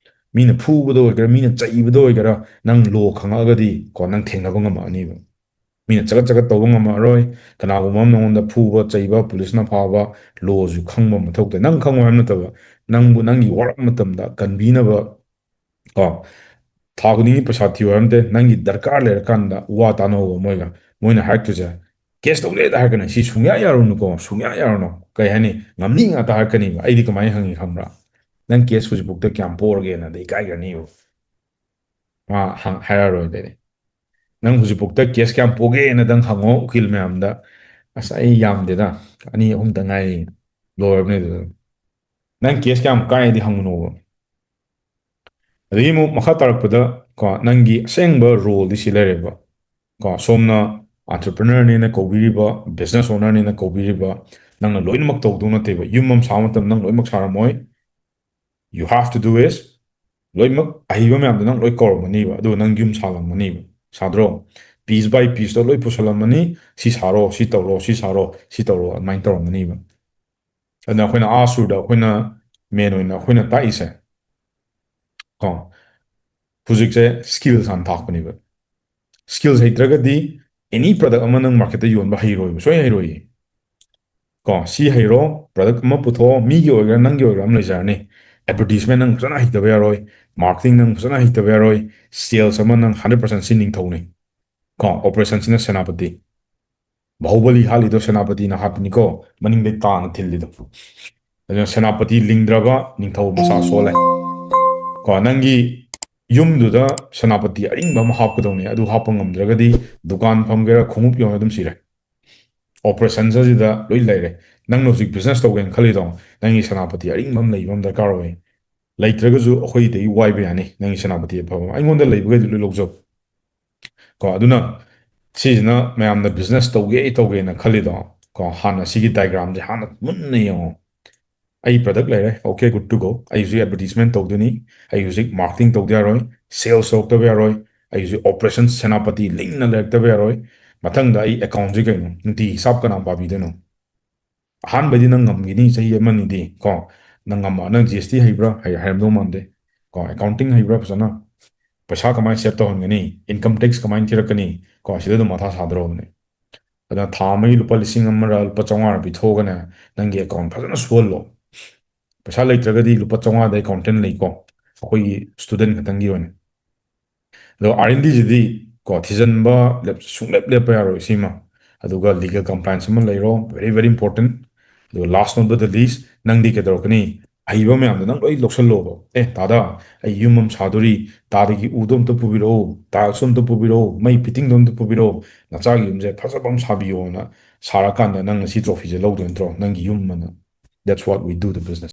ꯃꯤꯅ ꯐꯨꯕꯗ ꯑꯣꯏꯒꯦꯔꯥ, ꯃꯤꯅ ꯆꯩꯕꯗ ꯑꯣꯏꯒꯦꯔꯥ, ꯅꯪ law ꯈꯪꯉꯛꯑꯒꯗꯤ ꯀꯣ ꯅꯪ ꯊꯦꯡꯅꯕ ꯉꯝꯃꯛꯑꯅꯤꯕ꯫ ꯃꯤꯅ ꯆꯒꯠ ꯆꯒꯠ ꯇꯧꯕ ꯉꯝꯃꯛꯑꯔꯣꯏ꯫ ꯀꯅꯥꯒꯨꯝꯕ ꯑꯃ ꯅꯉꯣꯟꯗ ꯐꯨꯕ ꯆꯩꯕ, ꯄꯨꯂꯤꯁꯅ ꯐꯥꯕ, lawꯁꯨ ꯈꯪꯕ ꯃꯊꯧ ꯇꯥꯏ꯫ ꯅꯪ ꯈꯪꯉꯣ ꯍꯥꯏꯕ ꯅꯠꯇꯕ, ꯅꯪꯕꯨ ꯅꯪꯒꯤ ꯋꯥꯔꯛ ꯃꯇꯝꯗ ꯀꯟꯕꯤꯅꯕ ꯀꯣ, ꯊꯥ ꯈꯨꯗꯤꯡꯒꯤ ꯄꯩꯁꯥ ꯊꯤꯌꯨ ꯍꯥꯏꯕ ꯅꯠꯇꯦ, ꯅꯪꯒꯤ ꯗꯔꯀꯥꯔ ꯂꯩꯔꯀꯥꯟꯗ ꯋꯥ ꯇꯥꯅꯧꯕ ꯃꯣꯏꯒ꯫ ꯃꯣꯏꯅ ꯍꯥꯏꯔꯛꯇꯣꯏꯁꯦ, "ꯀꯦꯁ ꯇꯧꯒꯦꯗ" ꯍꯥꯏꯔꯛꯀꯅꯤ, "ꯁꯤ ꯁꯨꯡꯌꯥ ꯌꯥꯔꯨꯅꯨꯀꯣ, ꯁꯨꯡꯌꯥ ꯌꯥꯔꯨꯅꯨ", ꯀꯩ ꯍꯥꯏꯅꯤ, ꯉꯝꯅꯤ ꯉꯥꯛꯇ ꯍꯥꯏꯔꯛꯀꯅꯤꯕ꯫ ꯑꯩꯗꯤ ꯀꯃꯥꯏꯅ ꯍꯪꯉꯤ ꯈꯪꯕ꯭ꯔꯥ? "ꯅꯪ ꯀꯦꯁ ꯍꯧꯖꯤꯛꯐꯥꯎꯗ ꯀꯌꯥꯝ ꯄꯣꯔꯒꯦꯅ?" ꯑꯗ ꯏꯀꯥꯏꯈ꯭ꯔꯅꯤꯕ꯫ ꯃꯥ ꯍꯪ-, ꯍꯥꯏꯔꯛꯑꯔꯣꯏ ꯑꯗꯩꯗꯤ꯫ "ꯅꯪ ꯍꯧꯖꯤꯛꯐꯥꯎꯗ ꯀꯦꯁ ꯀꯌꯥꯝ ꯄꯣꯒꯦꯅꯗꯪ ꯍꯪꯉꯣ ꯎꯀꯤꯜ ꯃꯌꯥꯝꯗ, 'ꯑꯁ, ꯑꯩ ꯌꯥꯝꯗꯦꯗ, ꯑꯅꯤ ꯑꯍꯨꯝꯇ ꯉꯥꯏꯔꯤ, ꯂꯣꯏꯔꯕꯅꯦ ꯑꯗꯨꯗ.' ꯅꯪ ꯀꯦꯁ ꯀꯌꯥꯝ ꯀꯥꯏꯗꯤ ꯍꯪꯉꯨꯅꯣꯕ꯫ ꯑꯗꯒꯤ ꯑꯃꯨꯛ ꯃꯈꯥ ꯇꯥꯔꯛꯄꯗ ꯀꯣ, ꯅꯪꯒꯤ ꯑꯁꯦꯡꯕ roleꯗꯤ ꯁꯤ ꯂꯩꯔꯦꯕ꯫ ꯀꯣ, ꯁꯣꯝꯅ entrepreneurꯅꯦꯅ ꯀꯧꯕꯤꯔꯤꯕ, business ownerꯅꯦꯅ ꯀꯧꯕꯤꯔꯤꯕ, ꯅꯪꯅ ꯂꯣꯏꯅꯃꯛ ꯇꯧꯗꯧ ꯅꯠꯇꯦꯕ꯫ ꯌꯨꯝ ꯑꯃ ꯁꯥꯕ ꯃꯇꯝꯗ ꯅꯪ ꯂꯣꯏꯅꯃꯛ ꯁꯥꯔꯝꯃꯣꯏ꯫ You have to do is, ꯂꯣꯏꯅꯃꯛ ꯑꯍꯩꯕ ꯃꯌꯥꯝꯗꯣ ꯅꯪ ꯂꯣꯏ ꯀꯧꯔꯝꯃꯅꯤꯕ, ꯑꯗꯨꯒ ꯅꯪ ꯌꯨꯝ ꯁꯥꯜꯂꯝꯃꯅꯤꯕ꯫ ꯁꯥꯗ꯭ꯔꯣ? Piece by pieceꯇꯣ ꯂꯣꯏ ꯄꯨꯁꯜꯂꯝꯃꯅꯤ꯫ "ꯁꯤ ꯁꯥꯔꯣ, ꯁꯤ ꯇꯧꯔꯣ, ꯁꯤ ꯁꯥꯔꯣ, ꯁꯤ ꯇꯧꯔꯣ", ꯑꯗꯨꯃꯥꯏꯅ ꯇꯧꯔꯝꯃꯅꯤꯕ꯫ ꯑꯗꯨꯅ ꯑꯩꯈꯣꯏꯅ ꯑꯥ ꯁꯨꯔꯗ ꯑꯩꯈꯣꯏꯅ main ꯑꯣꯏꯅ ꯑꯩꯈꯣꯏꯅ ꯇꯥꯛꯏꯁꯦ ꯀꯣ, ꯍꯧꯖꯤꯛꯁꯦ skills ꯍꯥꯟꯅ ꯇꯥꯛꯄꯅꯦꯕ꯫ Skills ꯍꯩꯇ꯭ꯔꯒꯗꯤ any product ꯑꯃ ꯅꯪ marketꯇ ꯌꯣꯟꯕ ꯍꯩꯔꯣꯏꯕ, ꯁꯣꯏ ꯍꯩꯔꯣꯏꯌꯦ꯫ ꯀꯣ, ꯁꯤ ꯍꯩꯔꯣ, product ꯑꯃ ꯄꯨꯊꯣꯛꯑꯣ, ꯃꯤꯒꯤ ꯑꯣꯏꯒꯦꯔꯥ ꯅꯪꯒꯤ ꯑꯣꯏꯒꯦꯔꯥ ꯑꯃ ꯂꯩꯖꯔꯅꯤ꯫ Advertisement ꯅꯪ ꯐꯖꯅ ꯍꯩꯇꯕ ꯌꯥꯔꯣꯏ, marketing ꯅꯪ ꯐꯖꯅ ꯍꯩꯇꯕ ꯌꯥꯔꯣꯏ, sales ꯑꯃ ꯅꯪ hundred percent ꯁꯤ ꯅꯤꯡꯊꯧꯅꯤ꯫ ꯀꯣ, operationꯁꯤꯅ ꯁꯦꯅꯥꯄꯇꯤ꯫ ꯕꯥꯍꯨꯕꯂꯤ ꯍꯥꯠꯂꯤꯗꯣ ꯁꯦꯅꯥꯄꯇꯤꯅ ꯍꯥꯠꯄꯅꯤꯀꯣ, ꯃꯅꯤꯡꯗꯩ ꯇꯥꯅ ꯊꯤꯜꯂꯤꯗꯣ꯫ ꯑꯗꯨꯅ ꯁꯦꯅꯥꯄꯇꯤ ꯂꯤꯡꯗ꯭ꯔꯕ ꯅꯤꯡꯊꯧ ꯃꯆꯥ ꯁꯣꯜꯂꯦ꯫ ꯀꯣ, ꯅꯪꯒꯤ ꯌꯨꯝꯗꯨꯗ ꯁꯦꯅꯥꯄꯇꯤ ꯑꯔꯤꯡꯕ ꯑꯃ ꯍꯥꯞꯀꯗꯧꯅꯤ꯫ ꯑꯗꯨ ꯍꯥꯞꯄ ꯉꯝꯗ꯭ꯔꯒꯗꯤ ꯗꯨꯀꯥꯟ ꯐꯝꯒꯦꯔꯥ ꯈꯣꯡꯎꯞ ꯌꯣꯟꯂ ꯑꯗꯨꯝ ꯁꯤꯔꯦ꯫ Operations ꯑꯁꯤꯗ ꯂꯣꯏ ꯂꯩꯔꯦ꯫ ꯅꯪꯅ ꯍꯧꯖꯤꯛ business ꯇꯧꯒꯦꯅ ꯈꯜꯂꯤꯗꯣ, ꯅꯪꯒꯤ ꯁꯦꯅꯥꯄꯇꯤ ꯑꯔꯤꯡꯕ ꯑꯃ ꯂꯩꯕ ꯑꯃ ꯗꯔꯀꯥꯔ ꯑꯣꯏ꯫ ꯂꯩꯇ꯭ꯔꯒꯁꯨ ꯑꯩꯈꯣꯏꯗꯒꯤ ꯋꯥꯏꯕ ꯌꯥꯅꯤ, ꯅꯪꯒꯤ ꯁꯦꯅꯥꯄꯇꯤ ꯑꯐꯕ ꯑꯃ꯫ ꯑꯩꯉꯣꯟꯗ ꯂꯩꯕꯈꯩꯗꯤ ꯂꯣꯏ ꯂꯧꯖꯧ꯫ ꯀꯣ, ꯑꯗꯨꯅ ꯁꯤꯁꯤꯅ ꯃꯌꯥꯝꯅ business ꯇꯧꯒꯦ ꯇꯧꯒꯦꯅ ꯈꯜꯂꯤꯗꯣ, ꯀꯣ, ꯍꯥꯟꯅ ꯁꯤꯒꯤ diagramꯁꯦ ꯍꯥꯟꯅ ꯃꯨꯟꯅ ꯌꯦꯡꯉꯣ꯫ ꯑꯩ product ꯂꯩꯔꯦ, okay, good to go꯫ ꯑꯩꯁꯨ advertisement ꯇꯧꯗꯣꯏꯅꯤ, ꯑꯩ ꯍꯧꯖꯤꯛ marketing ꯇꯧꯗ ꯌꯥꯔꯣꯏ, sales ꯇꯧꯔꯛꯇꯕ ꯌꯥꯔꯣꯏ, ꯑꯩ ꯍꯧꯖꯤꯛ operations ꯁꯦꯅꯥꯄꯇꯤ ꯂꯤꯡꯅ ꯂꯩꯔꯛꯇꯕ ꯌꯥꯔꯣꯏ꯫ ꯃꯊꯪꯗ ꯑꯩ accountꯁꯦ ꯀꯩꯅꯣ, ꯅꯨꯡꯇꯤꯒꯤ ꯍꯤꯁꯥꯞ ꯀꯅꯥ ꯄꯥꯕꯤꯗꯣꯏꯅꯣ? ꯑꯍꯥꯟꯕꯗꯤ ꯅꯪ ꯉꯝꯈꯤꯅꯤ, ꯆꯍꯤ ꯑꯃꯅꯤꯗꯤ ꯀꯣ꯫ ꯅꯪ ꯉꯝꯃ, ꯅꯪ G S T ꯍꯩꯕ꯭ꯔꯥ? ꯍꯩ-, ꯍꯩꯔꯝꯗꯧ ꯃꯥꯟꯗꯦ꯫ ꯀꯣ, accounting ꯍꯩꯕ꯭ꯔꯥ ꯐꯖꯅ? ꯄꯩꯁꯥ ꯀꯃꯥꯏꯅ save ꯇꯧꯍꯟꯒꯅꯤ? Income tax ꯀꯃꯥꯏꯅ ꯊꯤꯔꯛꯀꯅꯤ? ꯀꯣ, ꯁꯤꯗ ꯑꯗꯨꯝ ꯃꯊꯥ ꯁꯥꯗ꯭ꯔꯣꯕꯅꯦ꯫ ꯑꯗꯨꯅ ꯊꯥ ꯑꯃꯒꯤ ꯂꯨꯄꯥ ꯂꯤꯁꯤꯡ ꯑꯃꯔ ꯂꯨꯄꯥ ꯆꯥꯝꯃꯉꯥꯔ ꯄꯤꯊꯣꯛꯑꯒꯅꯦ, ꯅꯪꯒꯤ account ꯐꯖꯅ ꯁꯨꯍꯜꯂꯣ꯫ ꯄꯩꯁꯥ ꯂꯩꯇ꯭ꯔꯒꯗꯤ ꯂꯨꯄꯥ ꯆꯥꯝꯃꯉꯥꯗ accountant ꯂꯩꯀꯣ, ꯑꯩꯈꯣꯏꯒꯤ student ꯈꯛꯇꯪꯒꯤ ꯑꯣꯏꯅ꯫ ꯑꯗꯣ R and Dꯁꯤꯗꯤ ꯀꯣ, ꯊꯤꯖꯤꯟꯕ ꯂꯦꯞ-, ꯁꯨꯡꯂꯦꯞ ꯂꯦꯞꯄ ꯌꯥꯔꯣꯏ ꯁꯤꯃ꯫ ꯑꯗꯨꯒ legal compliance ꯑꯃ ꯂꯩꯔꯣ, very, very important꯫ ꯑꯗꯨꯒ last not but the least, ꯅꯪꯗꯤ ꯀꯩꯗꯧꯔꯛꯀꯅꯤ? ꯑꯍꯩꯕ ꯃꯌꯥꯝꯗꯣ ꯅꯪ ꯂꯣꯏ ꯂꯧꯁꯜꯂꯣꯕ꯫ "ꯑꯦ, ꯇꯥꯗ, ꯑꯩ ꯌꯨꯝ ꯑꯃ ꯁꯥꯗꯣꯔꯤ, ꯇꯥꯗꯒꯤ ꯎꯗꯣ ꯑꯝꯇ ꯄꯨꯕꯤꯔꯛꯑꯣ, tiles ꯑꯝꯇ ꯄꯨꯕꯤꯔꯛꯑꯣ, ꯃꯩ fittingꯗꯣ ꯑꯝꯇ ꯄꯨꯕꯤꯔꯛꯑꯣ, ꯅꯆꯥꯒꯤ ꯌꯨꯝꯁꯦ ꯐꯖꯕ ꯑꯃ ꯁꯥꯕꯤꯌꯣꯅ" ꯁꯥꯔꯀꯥꯟꯗ ꯅꯪ ꯉꯁꯤ trophyꯁꯦ ꯂꯧꯗꯣꯏ ꯅꯠꯇ꯭ꯔꯣ? ꯅꯪꯒꯤ ꯌꯨꯝ ꯑꯅ꯫ That's what we do the business꯫